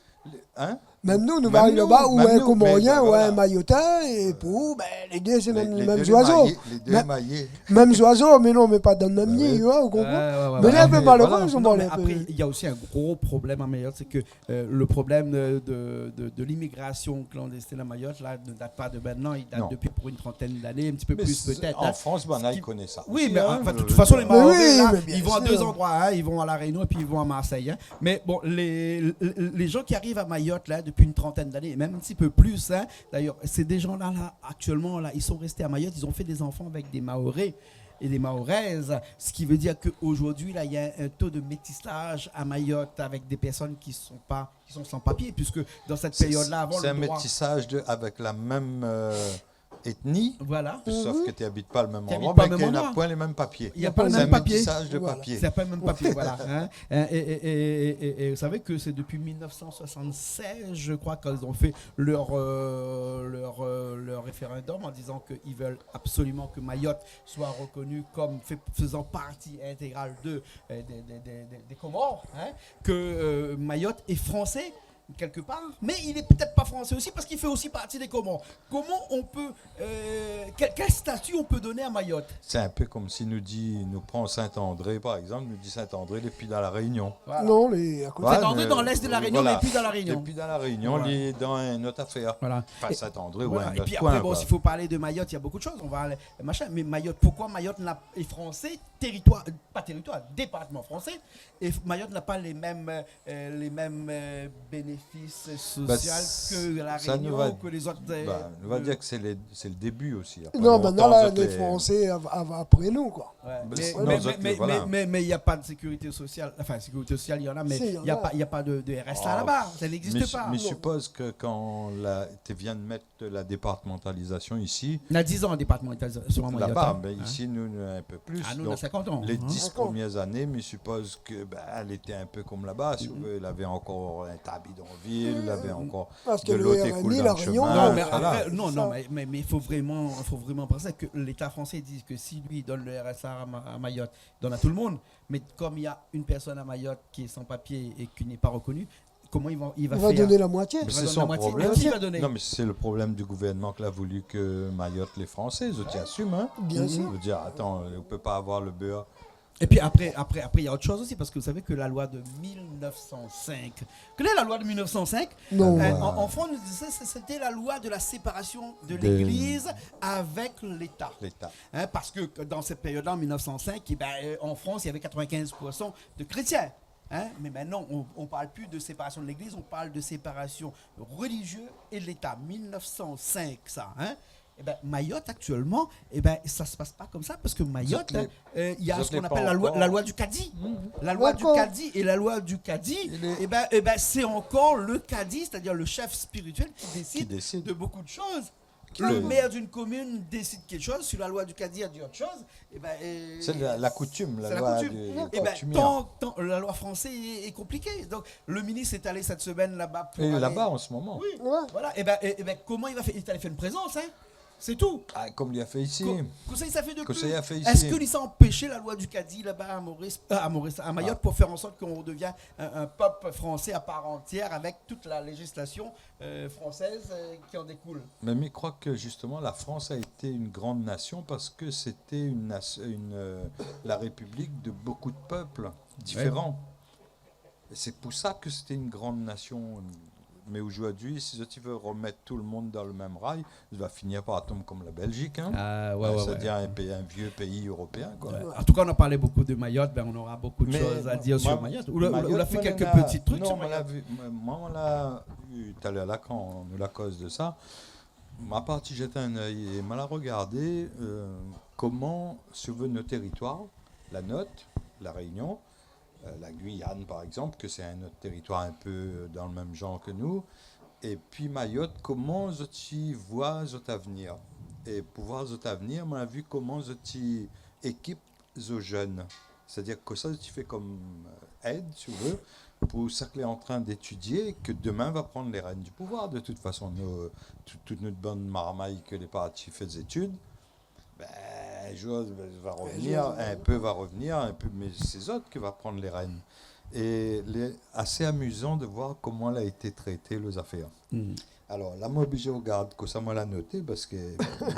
Hein ? Mèm nou, nou va ariv laba, ou in Komorien, ou in Mayotin, é pou ou, bin, lé dé, sé mèm, mèm zoizo. Lé dé mayé. Mèm zoizo, mé non, mé pa dan mèm ni, ou konpran ? Mé la, mé malérèzman, non, mé apré, i na osi in gro problèm a Mayotte, sé ke euh, le problème de, de, de, de l'immigration clandestine à Mayotte, là, ne date pas de maintenant, il date depuis pour une trentaine d'années, un petit peu plus peut-être, hein. Mé sé, an Frans, bin, la, i koné sa osi, hein. Oui, mé, enfin, de toute façon, les Mahorais, là, ils vont à deux endroits, hein, ils vont à La Réunion et puis ils vont à Marseille, hein. Mais bon, les, les, les gens qui arrivent à Mayotte, là, depuis une trentaine d'années, et même un petit peu plus, hein, d'ailleurs, c'est des gens-là, là, actuellement, là, ils sont restés à Mayotte, ils ont fait des enfants avec des Mahorais et des Mahoraises, ce qui veut dire qu'aujourd'hui, là, il y a un taux de métissage à Mayotte avec des personnes qui sont pas, qui sont sans papier, puisque dans cette période-là, avant le droit. C'est un métissage de, avec la même, euh, ethnie, sauf que tu habites pas le même endroit, mais qu'il n'a pas les mêmes papiers. Il y a pas le même papier. C'est un métissage de papiers. Voilà. C'est pas le même papier, voilà, hein. Hein, et, et vous savez que c'est depuis mille neuf cent soixante-seize, je crois, quand ils ont fait leur, euh, leur, euh, leur référendum en disant qu'ils veulent absolument que Mayotte soit reconnue comme fait, faisant partie intégrale de, euh, des, des, des, des, des Comores, hein, que, euh, Mayotte est français, quelque part, mais il est peut-être pas français aussi parce qu'il fait aussi partie des Comores. Comment on peut, euh, quel, quel statut on peut donner à Mayotte ? C'est un peu comme si nous dit, nous prenons Saint-André, par exemple, nous dit Saint-André, il est plus dans la Réunion. Voilà. Non, lé a koté. Saint-André, mé, dans l'est de La Réunion, voilà, mais plus dans La Réunion. Lé pi dan La Réunion, lé dan in not afèr. Voilà. Enfin, Saint-André ou in not koin, koi. Et puis après, bon, s'il faut parler de Mayotte, il y a beaucoup de choses. On va aller, machin. Mais Mayotte, pourquoi Mayotte n'a, est français, territoire, pas territoire, département français, et Mayotte n'a pas les mêmes, euh, les mêmes, euh, bénéfices sociaux que La Réunion ou que les autres, euh, nou va dir ke sé le, sé le début osi. Apré, non, mé la, lé Fransé av-, av-, apré nou, koi. Ouais, mé, mé, mé, mé, mé, mé il y a pas de sécurité sociale. Enfin, sécurité sociale, il y en a, mais il y a pas, il y a pas de, de R S A là-bas. Ça n'existe pas. Mé mi sipoz ke kan la, té vien de mèt la départementalisation isi. Na dix ans la départementalisation à Mayotte, hein. Laba, bin, isi, nou, nou, in pé plis. Ah, nou, na cinquante ans, hein. Donk, lé dix premières années, mi sipoz ke, bin, lété in pé konm laba, si ou vé, lavé ankor in ta bidonvil, lavé ankor de lot koté dan le shemin, voilà. Non, mé apré, non, non, mé, mé, mé i fo vréman, fo vréman pansé ke l'État français di ke si li i donn le R S A à Ma-, à Mayotte, i donn à tout le monde. Mais comme il y a une personne à Mayotte qui est sans papier et qui n'est pas reconnue, comment il va, il va faire ? Donner la moitié. Mais c'est son problème. À qui il va donner ? Non, mais c'est le problème du gouvernement qui a voulu que Mayotte, les Français, zot i assume, hein. Bien sûr. Je veux dire, attends, on peut pas avoir le beurre. Et puis après, après, après, il y a autre chose aussi, parce que vous savez que la loi de mille neuf cent cinq, quelle est la loi de mille neuf cent cinq ? Non. Euh, en, en France, c'est, c'est, c'était la loi de la séparation de l'Église avec l'État. L'État. Hein, parce que dans cette période-là, en mille neuf cent cinq, eh ben, euh, en France, il y avait quatre-vingt-quinze pour cent de chrétiens. Hein, mais maintenant, on, on parle plus de séparation de l'Église, on parle de séparation religieuse et de l'État. Mille neuf cent cinq, ça, hein. Eh ben, Mayotte, actuellement, eh ben, ça se passe pas comme ça, parce que Mayotte, euh, il y a ce qu'on appelle la loi, la loi du cadi. La loi du cadi, et la loi du cadi, eh ben, eh ben, c'est encore le cadi, c'est-à-dire le chef spirituel qui décide de beaucoup de choses. Le maire d'une commune décide quelque chose, si la loi du cadi a dit autre chose, eh ben, euh, c'est la, la coutume, la loi du, du coutumier. Eh ben, tant, tant, la loi française est, est compliquée. Donc, le ministre est allé cette semaine là-bas pour aller... Il est là-bas en ce moment. Oui, voilà. Eh ben, eh, eh ben, comment il va faire ? Il est allé faire une présence, hein. C'est tout. Ah, comme il a fait ici. Co-, kosa li sa fé dopi ? Kosa li a fé isi ? Est-ce que li sa anpésh la loi du cadi là-bas à Maurice, euh, à Maurice, à Mayotte, pour faire en sorte qu'on redevienne un, un peuple français à part entière avec toute la législation euh, française, euh, qui en découle. Mais, mais je crois que justement, la France a été une grande nation parce que c'était une nation, une, euh, la République de beaucoup de peuples différents. Ouais. Et c'est pour ça que c'était une grande nation. Mais aujourd'hui, si tu veux remettre tout le monde dans le même rail, il va finir par tomber comme la Belgique, hein. Ah, ouais, ouais, c'est-à-dire un pays, un vieux pays européen, quoi. Ouais. En tout cas, on a parlé beaucoup de Mayotte, ben, on aura beaucoup de choses à dire sur Mayotte. Ou la, ou la, ou la fé kèk ti truk sur Mayotte. Non, mé la vi, moin, moin la vi talèr la, kan nou la koz de sa, ma parti jèt in oeil é ma la rogardé, euh, koman, si ou vé, nos territoires, la not, La Réunion, euh, la Guyane, par exemple, que c'est un autre territoire un peu dans le même genre que nous. Et puis Mayotte, koman zot i voi zot avenir. Et pour voir zot avenir, moin la vi koman zot i ékip zot jeunes. C'est-à-dire kosa zot i fé comme, euh, aide, si ou vé, pou sak lé antrin d'étidié, ke demin va prann lé rèn di pouvoir. De tout fason, nou, tout, tout nout bann marmay ke lé parti fé zétid, bin, in zour, bin, va revnir, in pé va revnir, in pé, mé sé zot ki va prann lé rèn. É lé asé amizan de voir koman la été trété, lé zafèr. Hmm. Alor, la, moin oblizé rogard, kosa moin la noté, parske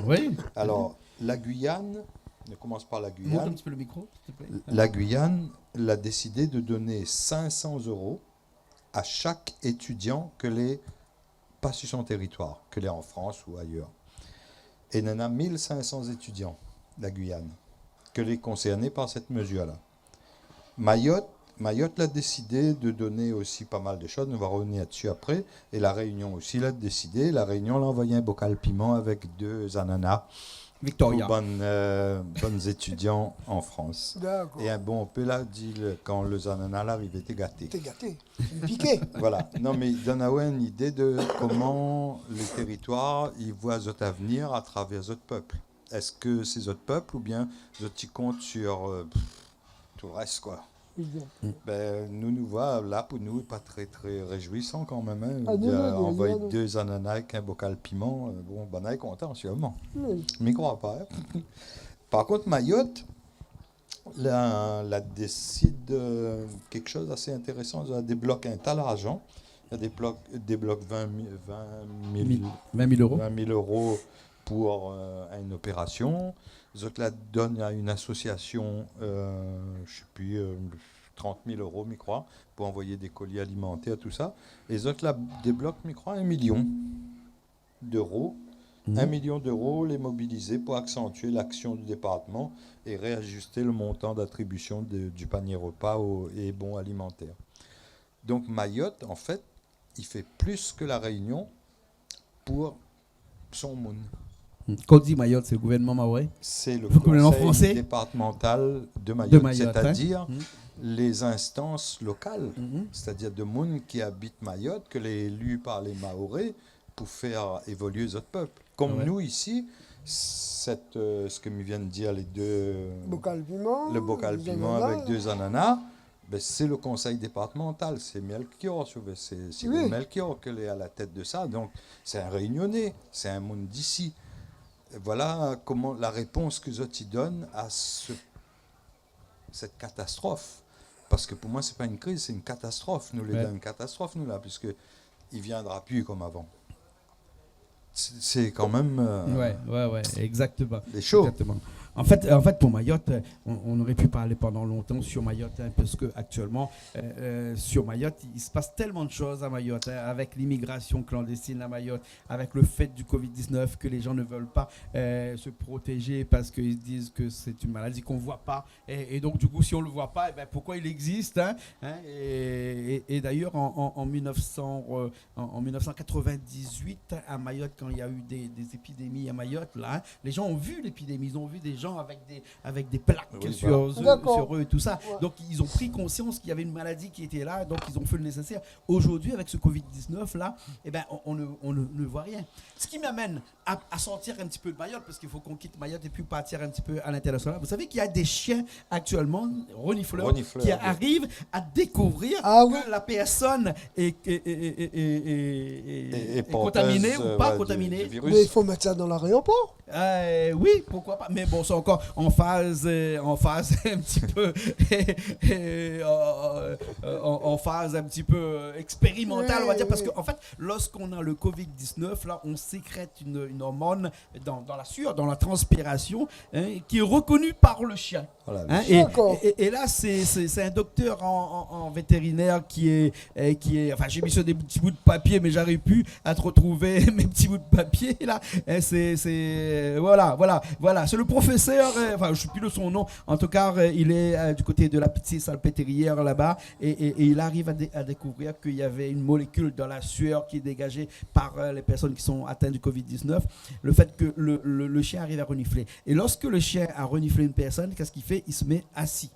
Oui. Alor, la Guyane, nou komans par la Monte un Guyane. Petit peu le micro, s'il te plaît. La Guyane la désidé de doné cinq cents euros à chaque étudiant ke lé pa su son téritoir, ke lé an Frans ou ayèr. É néna mil cinq cents étidian, la Guyane, ke lé konsèrné par sèt mezir-la. Mayotte, Mayotte la désidé de doné osi pa mal de shoz, nou va revnir dsi apré, é La Réunion osi la désidé. La Réunion la anvoy in bokal piman avèk dé zanana Victoria. Pou bann, euh, bann étidian an Frans. Dakor. É, bon, ou pé la di, le, kan lé zanana la arivé, té gaté. Té gaté. Piké. Voilà. Non, mé i donn aou in idé de koman lé téritoir i voi zot avnir atravèr zot pèp. Èske sé zot pèp oubien zot i kont sur, euh, pff, tout le rès, koi. Exact. Bin, nou, nou voi, la, pou nou, pa trè, trè réjouisan kanmèm, in. Ah, non, non, non, anvoy non, non. Dé zanana avèk in bokal piman, euh, bon, banna lé kontan, sirman. Oui. Mi kroi pa, in. Par kont, Mayotte, la, la désidé, euh, kékshoz d'asé intérésan. La déblok in ta larzan. La déblok, déblok vin mil, vin mil, Mi-, vin mil euros. Vin mil euros pou, euh, in opérasion. Zot la donn a in asosiasion, euh, mi sé pi, euh, trant mil euros, mi kroi, pou anvoy dé koli alimantèr, tousa. É zot la déblok, mi kroi, in milion d'euros. Mhm. In milion d'euros lé mobilizé pou aksantié laksion du départman é réajisté le montan d'atribusion de, du panier repas au, et bon alimentaire. Donk, Mayotte, an fèt, i fé plis ke La Réunion pou son moun. Kan ou di Mayotte, sé le gouvèrnman maoré ? Sé le Gouvèrnman Konsèy départmantal de Mayotte, sétadir lé zinstans lokal, sétadir de moun ki abit Mayotte, ke lé éli par lé Maoré pou fé évolié zot pèp. Kom nou isi, sèt, euh, sak mi vien de dir, lé dé, le bokal piman avèk dé zanana, bin, sé le konsèy départmantal, sé Melchior, si ou vé, sé, sé Melchior ke lé a la tèt de sa. Donk, sé in Rényoné, sé in moun d'isi. Voilà koman la répons ke zot i donn a se, sèt katastrof. Parske pou moin, sé pa in kriz, sé in katastrof. Nou lé dan in katastrof, nou, la, piske i viendra pi kom avan. Sé, sé kanmèm, euh, Ouais, ouais, ouais, exactement. Lé sho. Exactement. En fait, en fait, pour Mayotte, euh, on, on aurait pu parler pendant longtemps sur Mayotte, hein, parce que actuellement, euh, euh, sur Mayotte, il se passe tellement de choses à Mayotte, hein, avec l'immigration clandestine à Mayotte, avec le fait du covid dix-neuf, que les gens ne veulent pas, euh, se protéger parce qu'ils disent que c'est une maladie qu'on voit pas. Et, et donc, du coup, si on le voit pas, eh ben, pourquoi il existe, hein, hein ? Et, et, et d'ailleurs, en, en, en mille neuf cents, euh, en, en mille neuf cent quatre-vingt-dix-huit, à Mayotte, quand il y a eu des, des épidémies à Mayotte, là, hein, les gens ont vu l'épidémie, ils ont vu des gens avec des, avec des plaques sur, sur eux et tout ça. D'accord. Ouais. Donc, ils ont pris conscience qu'il y avait une maladie qui était là, donc ils ont fait le nécessaire. Aujourd'hui, avec ce covid dix-neuf, là, eh ben, on, on ne, on ne, ne voit rien. Ce qui m'amène à, à sortir un petit peu de Mayotte, parce qu'il faut qu'on quitte Mayotte et puis partir un petit peu à l'international. Vous savez qu'il y a des chiens actuellement, renifleurs, qui arrivent à découvrir que la personne est, est, est, est, est, est, est, est contaminé ou pas contaminé. Ouais, porteuse, euh, ouais, du, du virus. Mais il faut mettre ça dans l'aéroport. Euh, oui, pourquoi pas. Mais bon, c'est encore en phase, euh, en phase un petit peu, euh, euh, en, en phase un petit peu, euh, expérimentale, on va dire, parce que, en fait, lorsqu'on a le covid dix-neuf, là, on sécrète une, une hormone dans, dans la sueur, dans la transpiration, hein, qui est reconnue par le chien. Voilà, le chien. Hein, et, et, et là, c'est, c'est, c'est un docteur en, en, en vétérinaire qui est, euh, qui est, enfin, j'ai mis sur des petits bouts de papier, mais j'arrive plus à te retrouver mes petits bouts de papier, là. Hein, c'est, c'est, euh, voilà, voilà, voilà. C'est le professeur, euh, enfin, je sais plus de son nom. En tout cas, euh, il est, euh, du côté de la Petite-Salpêtrière, là-bas. Et, et, et il arrive à dé-, à découvrir qu'il y avait une molécule dans la sueur qui est dégagée par, euh, les personnes qui sont atteintes du covid dix-neuf. Le fait que le, le, le chien arrive à renifler. Et lorsque le chien a reniflé une personne, qu'est-ce qu'il fait ? Il se met assis.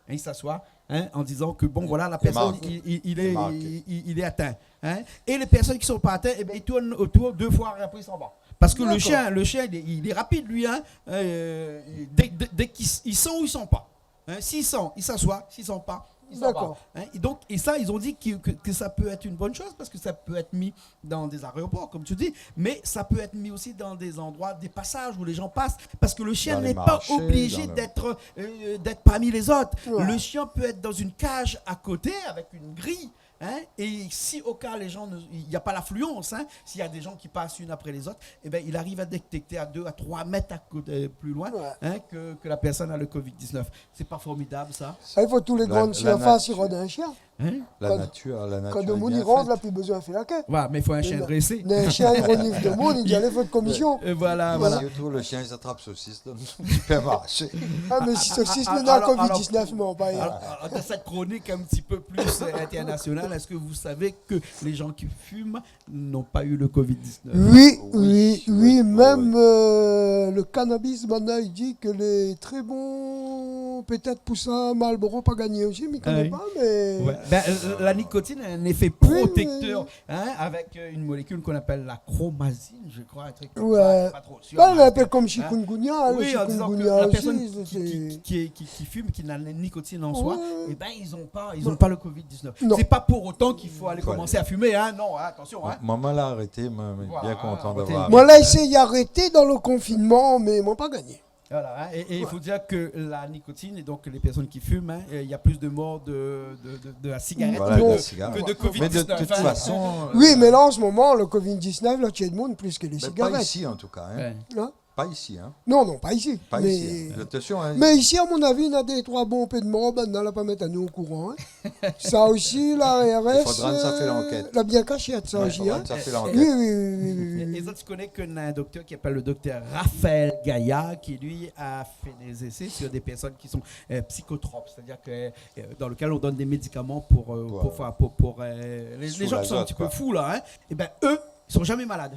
Hein, il s'assoit, hein, en disant que, bon, voilà, la personne, il, il, il est, il, il, il est atteint. Hein ? Et les personnes qui sont pas atteintes, eh ben, ils tournent autour deux fois et après, ils s'en vont. Parce que le chien, le chien, il est, il est rapide, lui, hein. Euh, dès, dès, dès qu'il s-, il sent ou il sent pas. Hein, s'il sent, il s'assoit, s'il sent pas, D'accord. Hein, et donc, et ça, ils ont dit que, que, que ça peut être une bonne chose parce que ça peut être mis dans des aéroports, comme tu dis, mais ça peut être mis aussi dans des endroits, des passages où les gens passent, parce que le chien n'est pas obligé d'être, euh, d'être parmi les autres. Dans les marchés, dans les... Ouais. Le chien peut être dans une cage à côté avec une grille, hein, et si au cas les gens ne, il n'y a pas l'affluence, hein, s'il y a des gens qui passent une après les autres, eh ben, il arrive à détecter à deux à trois mètres à côté, euh, plus loin, hein, que, que la personne a le covid dix-neuf. C'est pas formidable, ça ? Ah, i fo tout lé gran sirfas i rod in shien. Hein ? La nature, la nature est bien faite. Kan, kan demoun i rant, la pi bezoin fé la ké. Voilà, mais il faut un chien dressé. Mé in shien i ronifl demoun, i di alé fé out komision. Euh, voilà, voilà. Sirtou le shien i atrap sosis dann supermarché. Ah, mé si sosis, alors, néna alors, covid dix-neuf, alors, mé pa alors, alors, dans cette chronique un petit peu plus, euh, internationale, est-ce que vous savez que les gens qui fument n'ont pas eu le covid dix-neuf. Oui, oui, oui, oui, mèm, euh, le cannabis, banna i di ke lé tré bon, pétèt pou sa, Marlboro pa gagné osi, mi koné pa, mé... Ouais. Ben, euh, la nicotine a un effet protecteur, hein, avec, euh, une molécule qu'on appelle la chromazine, je crois, un truc comme ça, je suis pas trop sûr, hein. Ouais, mé in pé konm chikungunya, le chikungunya osi, sé... Oui, en disant que la personne qui, qui, qui, qui, qui fume, qui n'a la nicotine en soi, eh ben, ils ont pas, ils ont pas le covid dix-neuf. Non. C'est pas pour autant qu'il faut aller commencer à fumer, hein. Non, hein, attention, hein. Moin, moin la arété, moin, bien kontan d'avoir arété. Moin la éséy arété dan le konfinman, mé moin pa gagné. Voilà, hein. Et, et il faut dire que la nicotine, et donc les personnes qui fument, hein, euh, il y a plus de morts de, de, de, de la cigarette que de, que de covid dix-neuf, hein. Voilà, de la cigarette. Mais de toute façon, euh... Oui, mé la, an se moman, le covid dix-neuf la tié demoun plis ke lé sigarèt. Ben, pas ici, en tout cas, hein. Ouais. Hein ? Pas ici, hein. Non, non, pa isi. Pas ici, hein. Mé, attention, hein. Mé isi, a mon avi, néna dé troi bonpé de mor, banna la pa mèt anou o kouran, hein. Sa osi, la A R S, euh, la bien kashé sa osi, hein. Il faudra que ça fait l'enquête. Il faudra que ça fait l'enquête. Oui, oui, oui. Et, et ça, tu connais que néna un docteur qui appelle le docteur Raphaël Gaillard, qui, lui, a fait des essais sur des personnes qui sont, euh, psychotropes, c'est-à-dire que, euh, dans lequel on donne des médicaments pour, euh, pour faire, pour, pour, euh, les, les gens qui sont un petit peu fous, là, hein. Soulager, quoi. Eh ben, eux, ils sont jamais malades.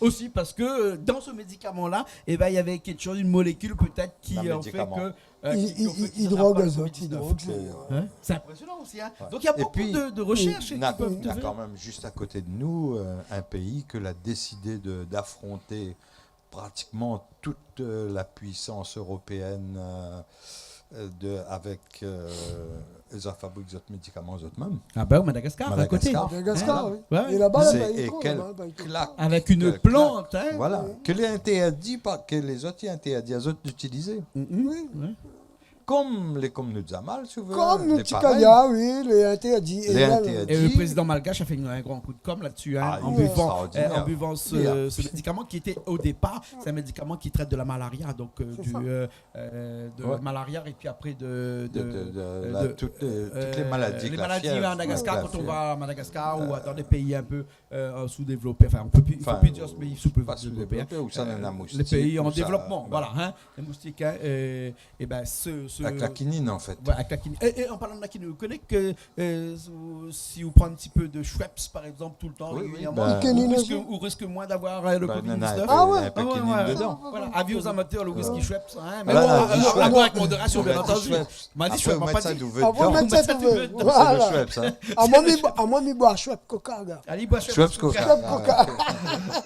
Aussi parce que, euh, dans ce médicament-là, eh ben, il y avait quelque chose, une molécule peut-être qui, euh, fait que, euh, qui, qui ont fait qu'ils attrapent pas le covid dix-neuf. I, i, i drog azot, i drog, sé... Hein ? C'est impressionnant aussi, hein. Ouais. Donc, il y a beaucoup de, de recherches qui peuvent te faire... Et puis, na, na kan mèm, juste à côté de nous, euh, un pays que l'a décidé de, d'affronter pratiquement toute, euh, la puissance européenne, euh, euh, de, avec, euh, zot i fabrik zot médikaman zot mèm. Ah ben, Madagascar, à côté. Madagascar. Madagascar, oui. Ouais. Et là-bas, là, pas trop, là-bas, pas trop. Avec une plante, hein. Voilà. Que lé interdit par, que les autres i interdit azot d'utiliser. Mm, mm. Oui. Ouais. Konm lé, konm nout zamal, si ou vé, lé parèy. Konm nout tikaya, oui, lé interdit. Lé interdit. Et le président malgache a fait une, un grand coup de com' là-dessus, hein, en buvant, euh, en buvant ce, ce médicament qui était au départ, c'est un médicament qui traite de la malaria, donc, euh, du, euh, euh, de malaria et puis après de, de, de, euh, toutes les, toutes les maladies, la fièvre, la fièvre. Euh, les maladies à Madagascar, quand on va à Madagascar ou à, dans des pays un peu, euh, sous-développés, enfin, on peut plus, il faut plus dire pays sous-développés, hein. Pas sous-développés, ou ça, euh, néna moustik, ou ça, voilà. Les pays en développement, voilà, hein, les moustiques, hein, et, et ben, ce, ce... Avec la quinine, en fait. Ouais, avec la quinine. Et, et en parlant de la quinine, vous connaissez que Euh, si ou, si ou pran in ti pé de Schweppes, par exemple, tout le temps, régulièrement, ou risk, ou risk moins d'avoir, euh, le covid dix-neuf. Ben, non, non, il y a un peu de quinine dedans. Ah ouais, ouais, ouais. Voilà, avis aux amateurs, le whisky Schweppes, hein, mais bon, euh, à boire avec modération, bien entendu. Voilà, on a dit Schweppes. Après, ou mèt sa douvèr dedan. Voilà. C'est le Schweppes, hein. Ah, moin, mi boir, ah, moin, mi boir Schweppes Coca, gars. Allez, bois Schweppes Coca. Schweppes Coca.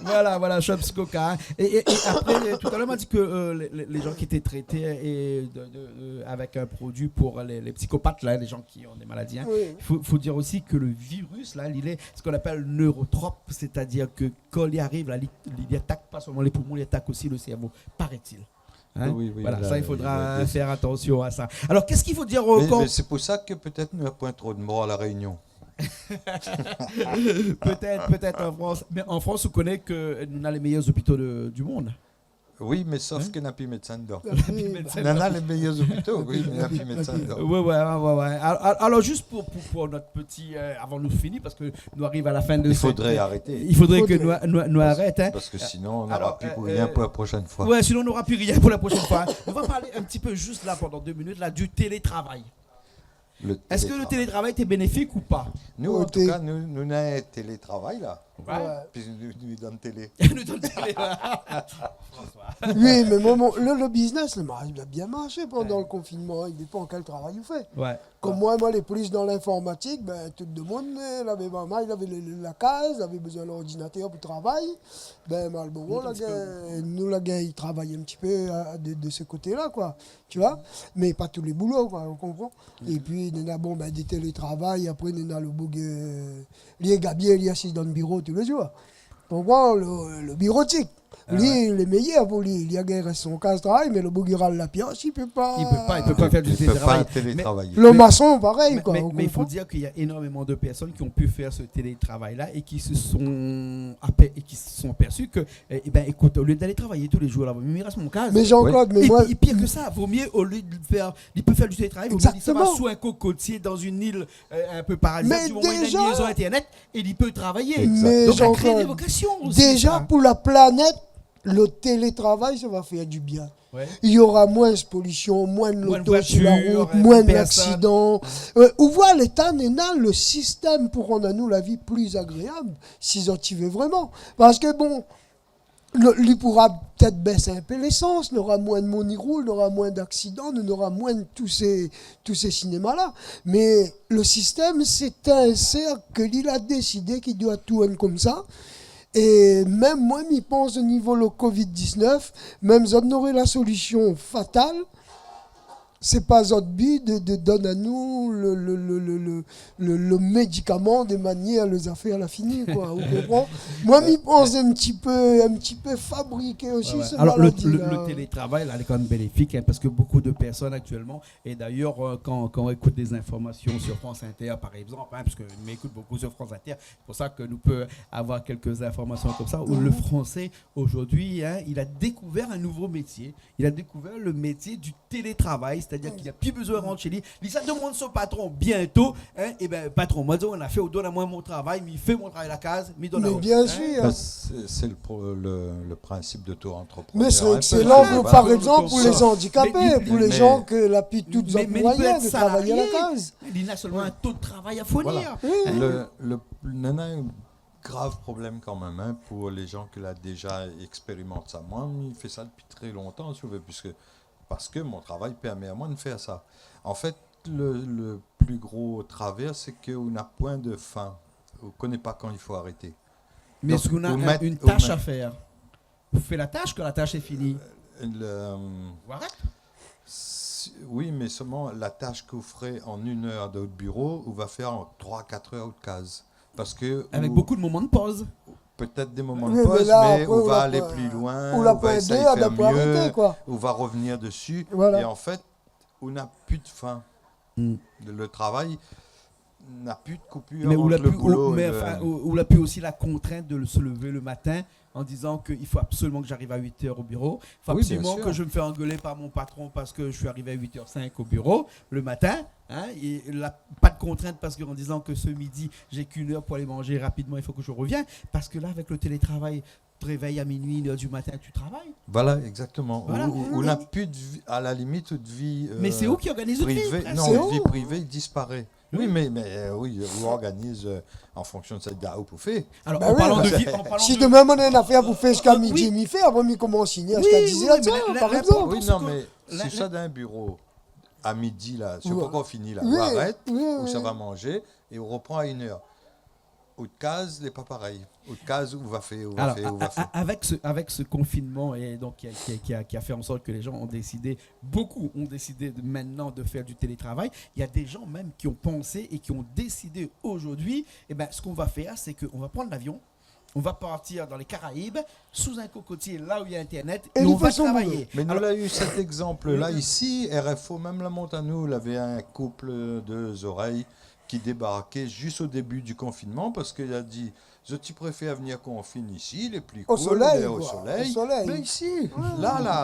Voilà, voilà, Schweppes Coca, hein. Et, et, et après, euh, tout à l'heure, on m'a dit que, euh, les, les, les gens qui étaient traités et de, de, de, avec un produit pour les, les psychopathes, là, les gens qui ont des maladies, hein. Oui. Il faut, faut dire aussi que le virus, là, il est ce qu'on appelle neurotrope, c'est-à-dire que quand il arrive, là, il, il attaque pas seulement les poumons, il attaque aussi le cerveau, paraît-il. Hein ? Oui, oui, voilà, là, ça, il faudra faire attention à ça. Alors, qu'est-ce qu'il faut dire encore ? Mais, mais c'est pour ça que peut-être il n'y a point trop de morts à La Réunion. Peut-être, peut-être en France. Mais en France, vous connaissez que nous avons les meilleurs hôpitaux de, du monde. Oui, mais sauf que na pi médsin dedan. Na pi médsin dedan. Nana les meilleurs hôpitaux, oui, mais na pi médsin dedan. Ouais, ouais, ouais, ouais, ouais. Al-, al-, alors, juste pour, pour, pour notre petit, euh, avant nou fini, parce que nou ariv à la fin de cette... Il faudrait arrêter. Il faudrait que nou, nou, nou arèt, hein. Parce que sinon, on n'aura plus rien pour la prochaine fois. Alors, euh, ouais, sinon, on n'aura plus rien pour la prochaine fois, hein. On va parler un petit peu juste là, pendant deux minutes, là, du télétravail. Le télétravail. Est-ce que le télétravail était bénéfique ou pas ? Nou, an tou ka, nou, nou néna in télétravay la. Ouais. Pi nou, nou donn télé. Nou donn télé, ouais. François. Oui, mé moin, mon, le, le business, le mari, la bien marshé pandan le konfinman, hein. I dépan kèl travay ou fé. Ouais. Konm moin, moin lé plis dan l'informatik, bin, tout demoun, euh, lavé, momon, lavé le, le, la kaz, lavé bezoin lordinatèr pou travay. Bin, Marlboro, nou la gingn, nou la gingn travay in ti pé, euh, de, de se koté-la, koi. Tu vois ? Mé pa tout le boulo, koi, ou konpran ? Épi, néna, bon, bin, dé télétravay, apré, néna le boug, euh, li lé gabié, li asiz dan le biro tou lé zour. Ou konpran, le, le birotik. Ah ouais. Li, le méyèr pou li, li la gingn rès son kaz travay, mé le boug i ral la pièsh, i pé pa. I pé pa, i pé pa fé du télétravay. I pé pa télétravayé. Mé le mason, parèy, koi, ou konpran ? Mé, mé, mé il faut dire qu'il y a énormément de personnes qui ont pu faire ce télétravail-là et qui se sont apè-, et qui se sont aperçues que, eh, eh ben, écoute, au lieu d'aller travailler tous les jours là-bas, mi rès mon kaz. Mé Jean-Claude, mé moin... Et pire que ça, vaut mieux, au lieu de faire, il peut faire du télétravail, vaut mieux qu'il soit sous un cocotier dans une île, euh, un peu paradisiaque, du moment où il a une liaison internet, et il peut travailler. Exact. Mé Jean-Claude, donc, ça crée des vocations aussi, déjà, ça. Pour la planète, le télétravail, ça va faire du bien. Ouais. Il y aura moins de pollution, moins de loto sur la route, moins d'accidents. Moins de personnes. Euh, ou voi, l'État néna le système pou rann anou la vi pli agréab, si zot i vé vréman. Parske, bon, le, li poura pétèt bès in pé lésans, nora moin de moun i roul, nora moin d'aksidan, nora moin de tout sé, tout sé sinéma-la. Mé le système, sé in sèrk ke li la désidé ki doi tourn konmsa. É mèm moin, mi pans o nivo le covid dix-neuf, mèm zot noré la solision fatal, sé pa zot bi de, de donn anou le, le, le médikaman de manièr le zafèr la fini, koi, ou konpran ? Moin, mi pans in ti pé, in ti pé fabriké osi, se maladi-la. Ouais, ouais. Alors, le, le, le télétravail, là, il est quand même bénéfique, hein, parce que beaucoup de personnes actuellement, et d'ailleurs, euh, quand, quand on écoute des informations sur France Inter, par exemple, hein, parce que mi écout beaucoup sur France Inter, c'est pour ça que nous peut avoir quelques informations comme ça, où le Français, aujourd'hui, hein, il a découvert un nouveau métier. Il a découvert le métier du télétravail, c'est-à-dire qu'il a pi bezoin rant shé li. Li sa demann son patron bientôt, hein, eh ben, patron, moin, mi la fé, ou donn amoin mon travay, mi fé mon travay la kaz, mi donn aou. Mé bien sûr. Bah, c'est, c'est le pro-, le, le principe d'auto-entrepreneur, hein. Mé sé ékselan, par exemple, pou lé zandikapé, pou lé zan ke la pi tout zot moiyin de travay a la kaz. Mé, mé li pé èt salarié. Li na solman in to de travay a fournir. Voilà. Oui. Le, le, néna in grav problèm kan mèm, hein, pou lé zan ke la déza ékspérimant sa. Moin, mi fé sa dopi trè lontan, si ou vé, puiske, parske mon travay pèrmé amoin de fèr sa. An fèt, le, le pli gro travèr, sé ke ou na poin de fin. Ou koné pa kan i fo arété. Donk, ou mèt, ou mèt in tash a fèr. Ou fé la tash, kan la tash lé fini, euh, le, ou arèt. Si, oui, mé solman la tash ke ou fé an inn èr dan out biro, ou va fèr an troi, kat èr out kaz. Parske avèk boukou de moman de poz. Pétèt dé moman de poz, mé ou va alé pli loin, ou va éséy fèr myé, ou va revenir desi. Voilà. É an fèt, ou na pi de fin. Le, le travay na pi de koupir ant le boulo é le... Mé ou la pi, ou, mé anfin, ou, ou la pi osi la kontrint de se lever le matin en disant que il faut absolument que j'arrive à huit heures au bureau. Oui, bien sûr. Il faut absolument que je me fais engueuler par mon patron parce que je suis arrivé à huit heures cinq au bureau le matin, hein, et là, pas de contrainte parce qu'en disant que ce midi, j'ai qu'une heure pour aller manger rapidement, il faut que je revienne. Parce que là, avec le télétravail, tu te réveilles à minuit, une heure du matin, tu travailles. Voilà, exactement. Voilà. Ou, ou, ou na pi de vi, à la limite, de vie, euh, privée. Mé sé ou ki organiz out vi, prèsk. Non, out vi privé i disparé. Oui, mé, mé, euh, oui, ou organiz, euh, an fonksion de sak ou pou fé. Bah oui, an parlan de vi, an parlan de... Si demin moin néna in afèr pou fé ziska midi, mi fé, apré mi komans ziska diz èr, par égzanp. Oui, non, mé si ou sava dan in biro a midi la, si ou la pankor fini la, ou arèt, ou sava manzé é ou repran a inn èr. Out kaz lé pa parèy. Out kaz, ou va fé, ou va fé, ou va fé. Alors, a-, a-, avec ce, avec ce confinement et donc qui a, qui a, qui a, qui a fait en sorte que les gens ont décidé, beaucoup ont décidé de, maintenant de faire du télétravail, il y a des gens même qui ont pensé et qui ont décidé aujourd'hui, eh ben, ce qu'on va faire, c'est qu'on va prendre l'avion, on va partir dans les Caraïbes, sous un cocotier, là où il y a Internet, et on va travailler. Mé nou la u sèt égzanp-la isi, R F O mèm la mont anou, lavé in koup de zorèy ki débarké zis o débi du konfinman, parske la di, zot i préfèr vnir konfine isi, lé pli cool, lé o solèy. O solèy, koi. O solèy. Mé isi, la, la,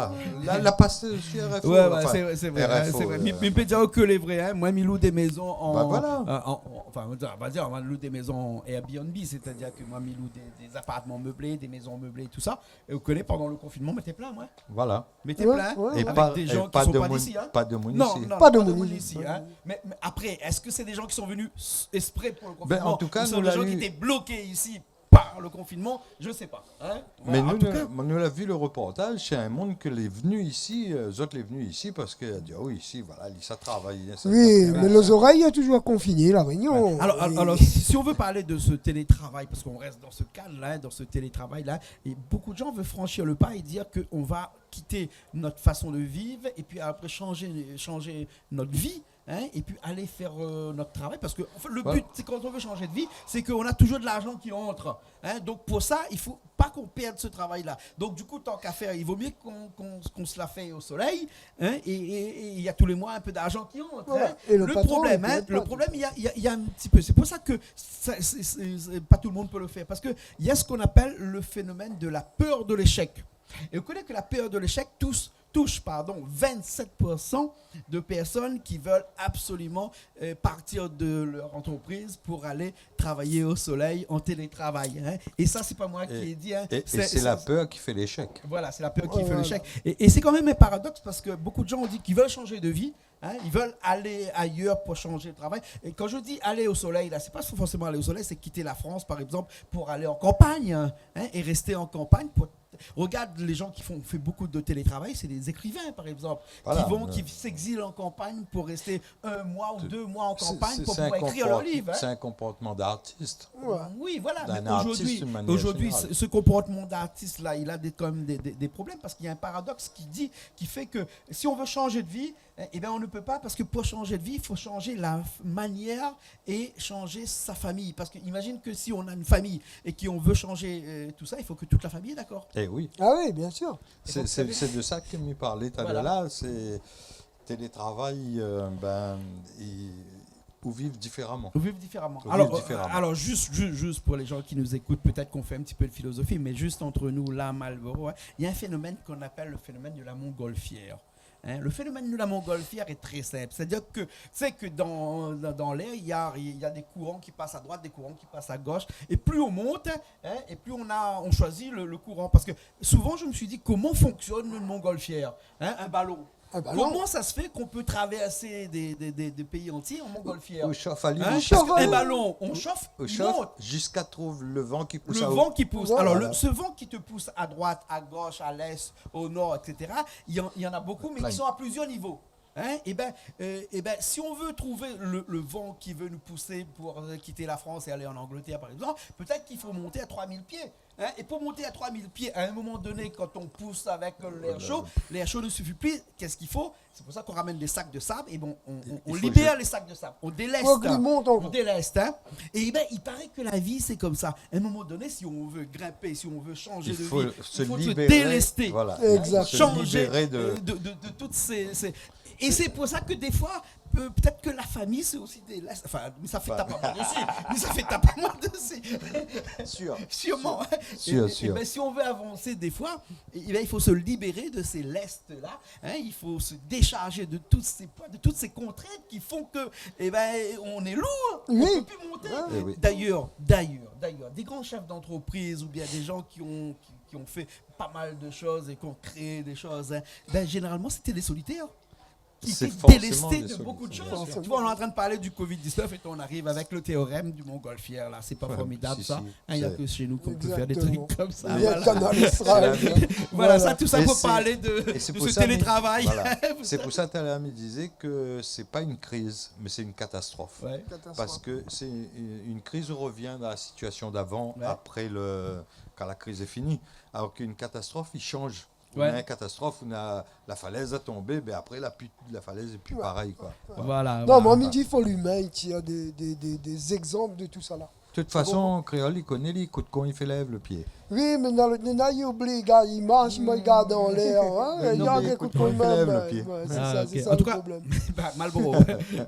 la, la pasé su R F O, ouais, ouais, anfin, sé vré, sé vré, R F O, hein, sé vré. Mi, mi pé dir ke lé vré, hein. Moin, mi lou dé mézon an, euh, an, an, anfin, on va dir, on va dir, on va louer des maisons Airbnb, c'est-à-dire que moin, mi lou dé, dé apartman méblé, dé mézon méblé, tout sa. É ou koné, pandan le konfinman, mi té plin, moin. Voilà. Mi té plin, avèk dé zan ki lé pa d'isi, hein. É pa de moun, pa de moun isi. Non, non, pa de moun isi, hein. Mé, mé apré, èske sé dé zan ki lé vni s-, ésprè pou le konfinman, ou sé dé zan ki té bloké isi par par le confinement, je sais pas, hein. Mé voilà, en nou, tout nou, cas, nou la vi le reportaz, sé in moun ke lé vni isi, euh, zot lé vni isi parske la di, ah oui, isi, voilà, li sa travay, sa. Oui, travay, mé lé zorèy lé toujour konfiné, La Rényon. Ouais. Alors, alors, alors, si, si on veut parler de ce télétravail, parce qu'on reste dans ce cadre-là, hein, dans ce télétravail-là, et beaucoup de gens veulent franchir le pas et dire qu'on va quitter notre façon de vivre et puis après changer, changer notre vie, hein, et puis aller faire, euh, notre travail. Parce que, en fait, le but, c'est quand on veut changer de vie, c'est qu'on a toujours de l'argent qui entre, hein. Donc, pour ça, il faut pas qu'on perde ce travail-là. Donc, du coup, tant qu'à faire, il vaut mieux qu'on, qu'on, qu'on se la fait au soleil, hein, et, et, et il y a tous les mois un peu d'argent qui entre, hein. Voilà. Et le problème, hein, le problème, il y a, il y a, il y a un petit peu. C'est pour ça que ça, c'est, c'est, c'est, pas tout le monde peut le faire. Parce que il y a ce qu'on appelle le phénomène de la peur de l'échec. Et on connaît que la peur de l'échec touche, touche, pardon, vingt-sept pour cent de personnes qui veulent absolument, euh, partir de leur entreprise pour aller travailler au soleil en télétravail, hein. Et ça, c'est pas moi qui ai dit, hein. Et, et c'est la peur qui fait l'échec. Voilà, c'est la peur qui fait l'échec. Ouais, voilà. Et, et c'est quand même un paradoxe parce que beaucoup de gens ont dit qu'ils veulent changer de vie, hein, ils veulent aller ailleurs pour changer de travail. Et quand je dis aller au soleil, là, c'est pas forcément aller au soleil, c'est quitter la France, par exemple, pour aller en campagne, hein, et rester en campagne pour Regarde les gens qui font, fait beaucoup de télétravail, c'est des écrivains, par exemple, qui vont, qui s'exilent en campagne pour rester un mois ou deux mois en campagne pour pouvoir écrire leur livre, hein. Voilà, mais c'est, c'est un comporte-, c'est un comportement d'artiste. Ouais. Oui, voilà. Mais aujourd'hui, d'un artiste, d'une manière générale, aujourd'hui, ce, ce comportement d'artiste-là, il a des, quand même des, des, des problèmes parce qu'il y a un paradoxe qui dit, qui fait que si on veut changer de vie, eh, eh ben, on ne peut pas, parce que pour changer de vie, il faut changer la f-, manière et changer sa famille. Parce que imagine que si on a une famille et qu'on veut changer, euh, tout ça, il faut que toute la famille est d'accord. Eh oui. Ah oui, bien sûr. Sé, sé, sé de sa ke mi parl talèr la, sé télétravay, euh, ben, i, ou viv diféraman. Ou viv diféraman. Ou viv diféraman. Alors, euh, alors, juste, ju-, juste pour les gens qui nous écoutent, peut-être qu'on fait un petit peu de philosophie, mais juste entre nous, là, Malboro, hein, il y a un phénomène qu'on appelle le phénomène de la montgolfière. Hein, le phénomène de la montgolfière est très simple. C'est-à-dire que, tu sais que dans, dans, dans l'air, il y a, il y a des courants qui passent à droite, des courants qui passent à gauche. Et plus on monte, hein, et plus on a, on choisit le, le courant. Parce que souvent, je me suis dit, comment fonctionne une montgolfière, hein, un ballon ? Un ballon. Comment ça se fait qu'on peut traverser des, des, des, des pays entiers en montgolfière ? Ou, ou shof ali. Hein ? Parce qu'un ballon, on chauffe, il monte. Ou shof ziska trouv le van ki pous anlèr. Le vent qui pousse. Voilà. Alors, le, ce vent qui te pousse à droite, à gauche, à l'est, au nord, et cetera, il y en, il y en a beaucoup, mais qui sont à plusieurs niveaux. Hein ? Eh ben, euh, eh ben, si on veut trouver le, le vent qui veut nous pousser pour, euh, quitter la France et aller en Angleterre, par exemple, peut-être qu'il faut monter à trois mille pieds. Hein ? Et pour monter à trois mille pieds, à un moment donné, quand on pousse avec, euh, l'air chaud, l'air chaud ne suffit plus. Qu'est-ce qu'il faut ? C'est pour ça qu'on ramène des sacs de sable. Et bon, on, on, on libère les sacs de sable. Il faut, il faut, il faut que li mont ankor. On déleste, hein. Et ben, il paraît que la vie, c'est comme ça. À un moment donné, si on veut grimper, si on veut changer de vie, il faut se libérer, il faut se délester. Voilà. Exact. Changer, euh, de, de, de toutes ces, ces, et c'est pour ça que des fois, pe-, peut-être que la famille, c'est aussi des lestes. Enfin, mi sa fé tap amoin dési. Mi sa fé tap amoin dési. Sûr. Sûrement. Sûr, sûr. Et, et, et ben, si on veut avancer, des fois, eh ben, il faut se libérer de ces lestes-là. Hein, il faut se décharger de tous ces poids, de toutes ces contraintes qui font que, eh ben, on est lourd, on peut plus monter. Oui. Eh oui. D'ailleurs, d'ailleurs, d'ailleurs, des grands chefs d'entreprise ou bien des gens qui ont, qui, qui ont fait pas mal de choses et qui ont créé des choses, hein, ben, généralement, c'était des solitaires. Qui étaient délestés de beaucoup de choses. C'est forcément des solitaires, bien sûr. Tu vois, on est en train de parler du covid dix-neuf et on arrive avec le théorème du montgolfière, là. C'est pas formidable, ça ? Ouais, si, si. Hein, il y a que chez nous qu'on peut faire des trucs comme ça. Exactement. Voilà. Il y a Kanal Austral. Voilà, ça, tout ça pour parler de, de ce télétravail. Et c'est pour ça, mi, voilà. C'est pour ça, talèr, mi dizé ke sé pa une crise, mais c'est une catastrophe. Ouais. Catastrophe. Parce que c'est une, une crise, on revient dans la situation d'avant, après le, quand la crise est finie. Alors qu'une catastrophe, i chanj. Ouais. Ou néna une catastrophe, ou néna la falèz la tonbé, ben apré, la pi-, la falèz lé pi parèy, koi. Voilà, voilà. Non, moin, mi di, fo limin i tir des, des, des, des égzanp de tout sa la. De tout fason, kréol, li koné, li ékout kan i fé lèv le pié. Oui, mé na, na, na, i oubli, gard, i marsh, mé i gard anlèr, hein. Mé non, mé i ékout kan mèm, kan i fé lèv le pié. Ouais, sé sa, sé sa le problèm. En tout cas, bah, Malboro,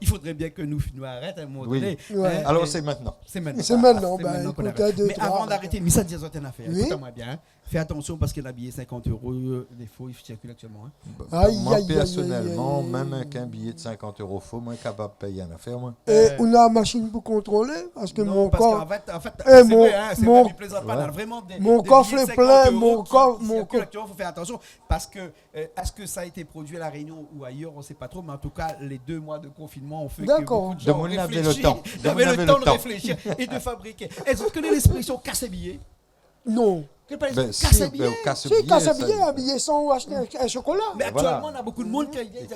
il faudrait bien que nous, nous arrête à un moment donné. Oui. Ouais. Hein, alors, c'est maintenant. C'est maintenant. C'est maintenant, ben, écoute, deux, trois. Mais avant d'arrêter, mi sa di azot in afèr. Oui. Ékout amoin bien, hein. Fé atansion parske na biyé sinkant euro, euh, lé fo, i sirkil aktièlman, hein. Aïe, aïe, aïe, aïe, aïe. Ba, moin, pèrsonèlman, mèm avèk in biyé de sinkant euro fo, moin lé kapab péy in afèr, moin. É ou na mashine pou kontrolé ? Parske mon kof, non, parske an fèt, an fèt, sé vré, hein, sé vré, mi plézant pa, na vréman dé, dé biyé de sinkant euro ki, ki sirkil aktièlman, fo fé atansion. Non, mon kof lé plen, mon kof. Parske, euh, est-ce que ça a été produit à La Réunion ou ailleurs ? On sait pas trop, mais en tout cas, les deux mois de confinement ont fait que beaucoup de gens ont réfléchi, avaient le temps de réfléchir et de fabriquer. D'accord. Domoun lavé le tan. Domoun lavé le tan. Est-ce que vous connaissez l'expression casse à billets ? Non. Ke pa lé... Ben, kas si, in biyé. Ben, ou kas in biyé, sa, in biyé san ou ashté in, in shokola. Voilà. Mé aktièlman, na bonpé d'moun, kan i vien, i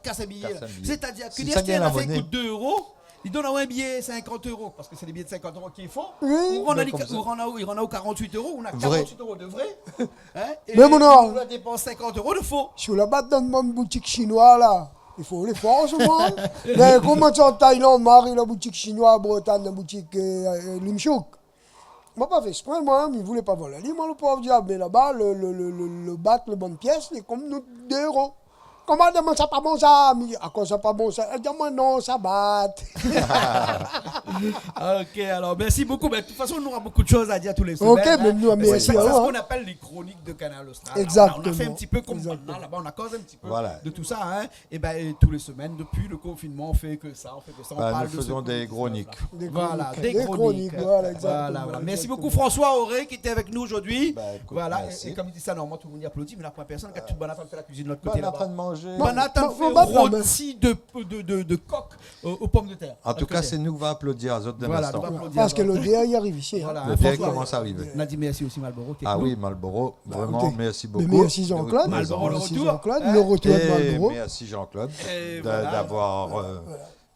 kas in biyé. Sétadir ke si li ashté in zafèr i kout dé éro, li donn aou in biyé sinkant éro, parske sé dé biyé de sinkant éro ki lé fo. Oui. Ou rann ali, ou rann aou, li rann aou karant-uit éro, ou na karant-uit éro de vré. Hein ? Mé mon... ou la dépans sinkant éro de fo. Si ou la bat dann bann boutik shinoi la, i fo lé for, souvan. Mé koman ti an Tailand, mari la boutik shinoi, Bretagne, la boutik, euh, euh, Lim Chook. Moin la pa fé ésprè, moin, mi voulé pa vol ali, moin, lo pov diab, mé laba, le, le, le, le, le bat, le bann piès, lé konm nout dé éro. Koman, demann sa pa bon sa, mi di, akoz sa pa bon sa ? El di amoin non, sa bat. Ok, alors, merci beaucoup. Ben, de toute façon, on aura beaucoup de choses à dire tous les semaines, hein. Ok, mé nou, mèrsi aou, hein. C'est ce qu'on appelle les chroniques de Kanal Austral. Exactement. On a, on a fait un petit peu comme maintenant, là-bas, on a causé un petit peu de tout ça, hein. Voilà. Eh ben, et tous les semaines, depuis le confinement, on fait que ça, on fait que ça, on parle de ce covid dix-neuf là. Bah, nous faisons des chroniques. Des chroniques. Voilà, des chroniques, voilà, exactement. Voilà, voilà. Merci beaucoup, François Auré, qui était avec nous aujourd'hui. Bah, écoute, merci. Voilà, et, et comme il dit ça, normalement, tout le monde y applaudit, mé la, poin pèrsone, kan tout banna la fé la kuizine de lot koté laba. Banna la fé manzé. Banna la fé roti de, de, de, de kok aux, aux pommes de terre. An tou ka, sé nou va aplodi azot dan in instan. Voilà, nou va aplodi azot. Parske lodèr i ariv isi, hein. Voilà, François. Lodèr i komans arivé. Nou di mèrsi osi Marlboro, OK. Ah oui, Marlboro, vraiment, merci beaucoup. Bah, écoutez, mé mèrsi Jean-Claude. Marlboro, le retour. Mèrsi Jean-Claude, le retour de Marlboro. Et merci Jean-Claude de, d'avoir, euh,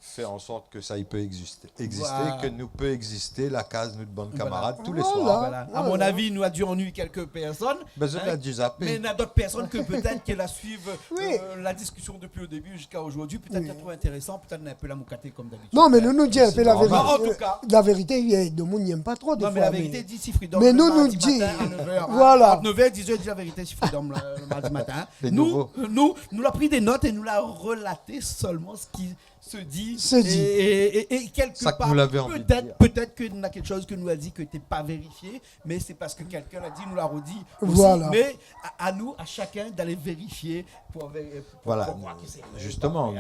fait en sorte que ça i peut exister. Exister, que nou pé existé, la kaz nout bann kamarad, tous les soirs. Voilà. Voilà. À mon avis, nou la dû annuyer quelques personnes. Ben, zot la dû zapé. Mé na dot pèrsone ke pétèt ke la suiv, euh, la discussion depuis le début jusqu'à aujourd'hui. Pétèt ke la trouv intéressant, pétèt na in pé la moukaté konm d'abitid. Non, mé nou, nou di in pé la vérité. Mé an tou ka, la vérité, i yèm, demoun i yèm pa tro défoi, mé... Non, mé la vérité, di si Freedom le mardi matin à neuf heures, hein. Mé nou, nou di, voilà. Entre neuf heures et dix heures, di la vérité si Freedom le, le mardi matin, hein. Les nouveaux. Nou, nou, nou la pri dé not é nou la relaté solman sak i se di. Se di. É, é, é, é kèlke par, pétèt, pétèt ke na kékshoz ke nou la di ke té pa vérifié, mé sé parske kèlkin la di, nou la redi osi. Voilà. Mé a, a nou, a shakinn d'alé vérifié pou, pou, pou voir ki sé vré, pa vré, hein. Voilà. Justement,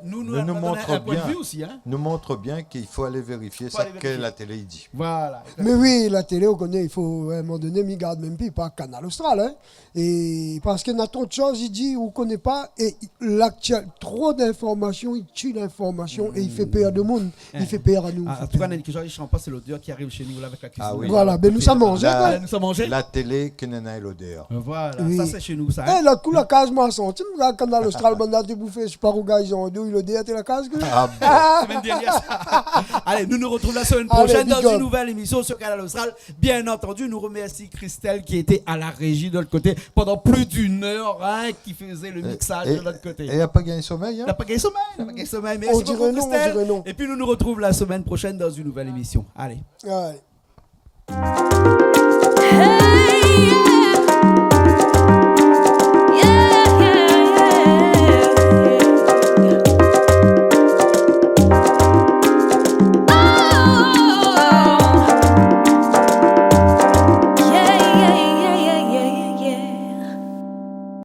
nou, nou, nou, nou, nou montre bien, hein. Euh, nou, nou, nou done in poin de vi osi, hein. Nou montre bien k'i fo alé vérifié sak la télé i di. Fo alé vérifié. Voilà, exactement. Mé oui, la télé, ou koné, i fo, a in moman doné, mi gard mèm pi pa Kanal Austral, hein. É parske na tro de shoz i di, ou koné pa, é laktièl, tro d'informasion i tié l'informasion é i fé pèr demoun, i fé pèr anou, i fé pèr. An tou ka, na in kékshoz i shan pa, sé lodèr ki ariv shé nou la avèk la kuizine. Ah oui. Voilà, ben nou sa manzé, koi. La, nou sa manzé. La télé, ke néna lodèr. Voilà, sa sé shé nou sa, hein. É, lot kou la kaz, moin la santi, moin, Kanal Austral, bann la té boufé, sé pa rougay zandouy, lodèr té la kaz, koi. Ah bon. Semaine dernière. Allez, nous nous retrouvons la semaine prochaine dans une nouvelle émission sur Kanal Austral. Bien entendu, nous remercions Christelle qui était à la régie de l'autre côté pendant plus d'une heure, hein, qui faisait le mixage de l'autre côté. É, é, é la pa gingn somèy, hein ? La pa gingn somèy, la pa gingn somèy. Merci beaucoup, Christelle. On dirait non, on dirait non. Et puis nous nous retrouvons la semaine prochaine dans une nouvelle émission. Allez. Ouais.